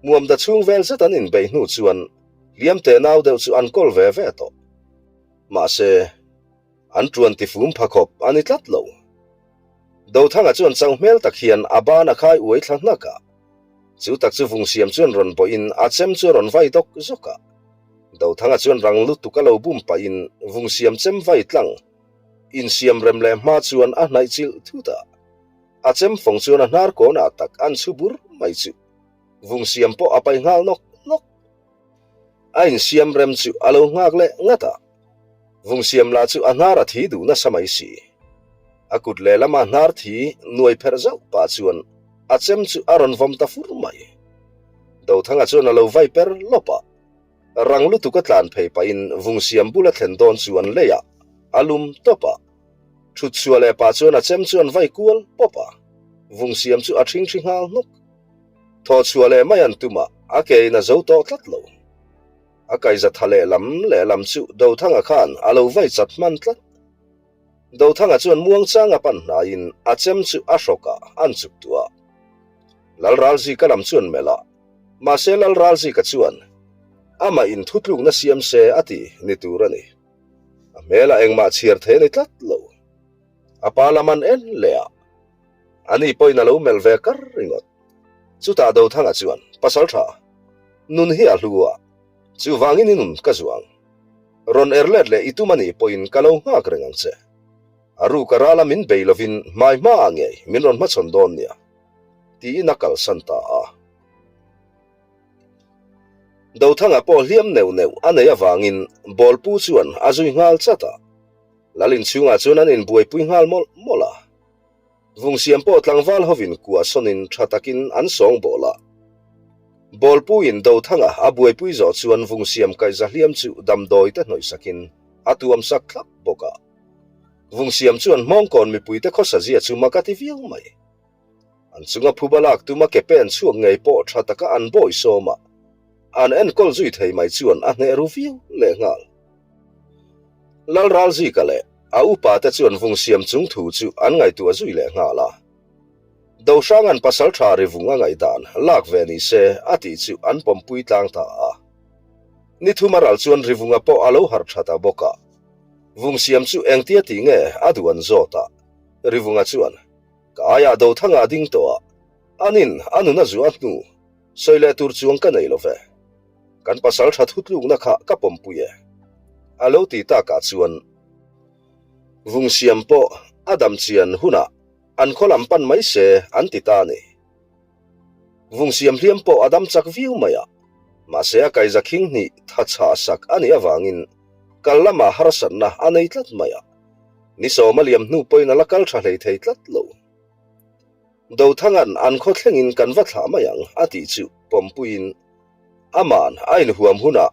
Muamda chhung vel zet an inbeih hnu chuan hliam teh nau deuh chu an kawl ve ve tawh. Mahse, an tuan tifum pha khawp a ni tlat lo. Dothanga chuan chauh hmel tak hian a ban a khai uai thla hnak a. Chu tak chu Vungsiam chuan rawn bawhin a chem chu a rawn vai dawk zawk a. Dothanga chuan rang lutuk a lo bum pahin Vungsiam chem vai tlang insiam rem leh hma chuan a hnaih chilh thut a. A chem fawng chuan a hnar kawnah tak an chhu bur mai chu Vungsiam pawh a pai nghal nawk nawk. A insiam rem chu a lo nghak leh ngat a. Vungsiam lah chu a hnar a thi duh nasa mai si. A kut lehlama hnar thi nuai pherh zauh pah chuan a chem chu a rawn vawm ta fur mai. Dothanga chuan a lo vai per lawp a. Rang lutuk a tlan phei pahin Vungsiam bula thlen dawn chu an lei a, a lum tawp a. Thut chhuah leh pah chuan a chem chu an vai kual pawp a, Vungsiam chu a ṭhingṭhi nghal hnawk. Thaw chhuah leh mai an tum a, a ke in a zo tawh tlat lo. A kaiza tha lehlam lehlam chu Dothanga khan a lo vai chat hman tlat. Dothanga chuan muangchanga pan hnaiin a chem chu a hrawkah an chuk tuah a. Lalralzika lam chuan melh a, mahse Lalralzika chuan amah in thutlukna siam se a ti ni tur a ni. A hmelah engmah chhiar thei a ni tlat lo. A pa lam an en leh a, ani pawhin a lo melh ve kar ringawt. Chutah Dothanga chuan, Pasal tha, nun hi a hlu a, chuvangin i nun ka zuang. Rawn er let leh i tum a nih pawhin ka lo nghak reng ang che. A ruk a rala min bei lovin hmai hmaah ngei min rawn hmachhawn dawn nia, tiin a kalsan ta a. Dothanga pawh hliam neuh neuh a neih avangin Bawlpu chuan a zui nghal chat a. Lal inchhungah chuan an inbuaipui nghal mawlh mawlh a. Vungsiam pawh tlangval hovin kua sawnin tha takin an sawng bawl a. Bawlpuiin Dothanga a buaipui zawh chuan Vungsiam kaihza hliam chu damdawi te hnawih sakin a tuam sak thlap bawk a. Vungsiam chuan Hmawngkawn mipuite khawsa zia chu mak a ti viau mai. An chunga phuba lak tuma ke pen chhuak ngei pawh tha taka an bawi sawm a, an enkawl zui thei mai chuan a hneh ru viau lehnghal. Lalralzika leh a upa te chuan vung siam chung thu chu an ngaihtuah zui lehnghal a. Dohranga'n pasal tha ri vung a ngaihdan lak ve ni se a tih chu an pawmpui tlang ta a. Ni thum a ral chuan Rivunga pawh a lo harh tha ta bawk a. Vung siam chu engtia tih nge a duh an zawt a. Rivunga chuan, Ka aiah Dothanga a ding tawh a, anin a nun a zuah hnu sawi leh tur chuang ka nei lo ve. Kan pasal tha thutlukna kha ka pawmpui e. A lo ti takah chuan Vungsiam pawh a dam chian hunah an khaw lam pan mai se an ti ta a ni. Vungsiam hliam pawh a dam chak viau mai a, mahse a kaiza khing hnih tha chhah sak a nih avangin kal lamah harsatna a nei tlat mai a. Ni sawma liam hnu pawhin a la kal tha hlei thei tlat lo. Dothanga'n an khaw thlengin kan va thlah mai ang a tih chu pawmpuiin ama'n a inhuam hunah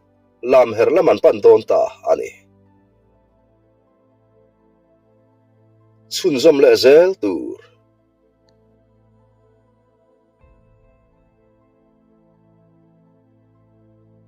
lam her lam an pan dawn ta a ni. Chhunzawm leh zel tur.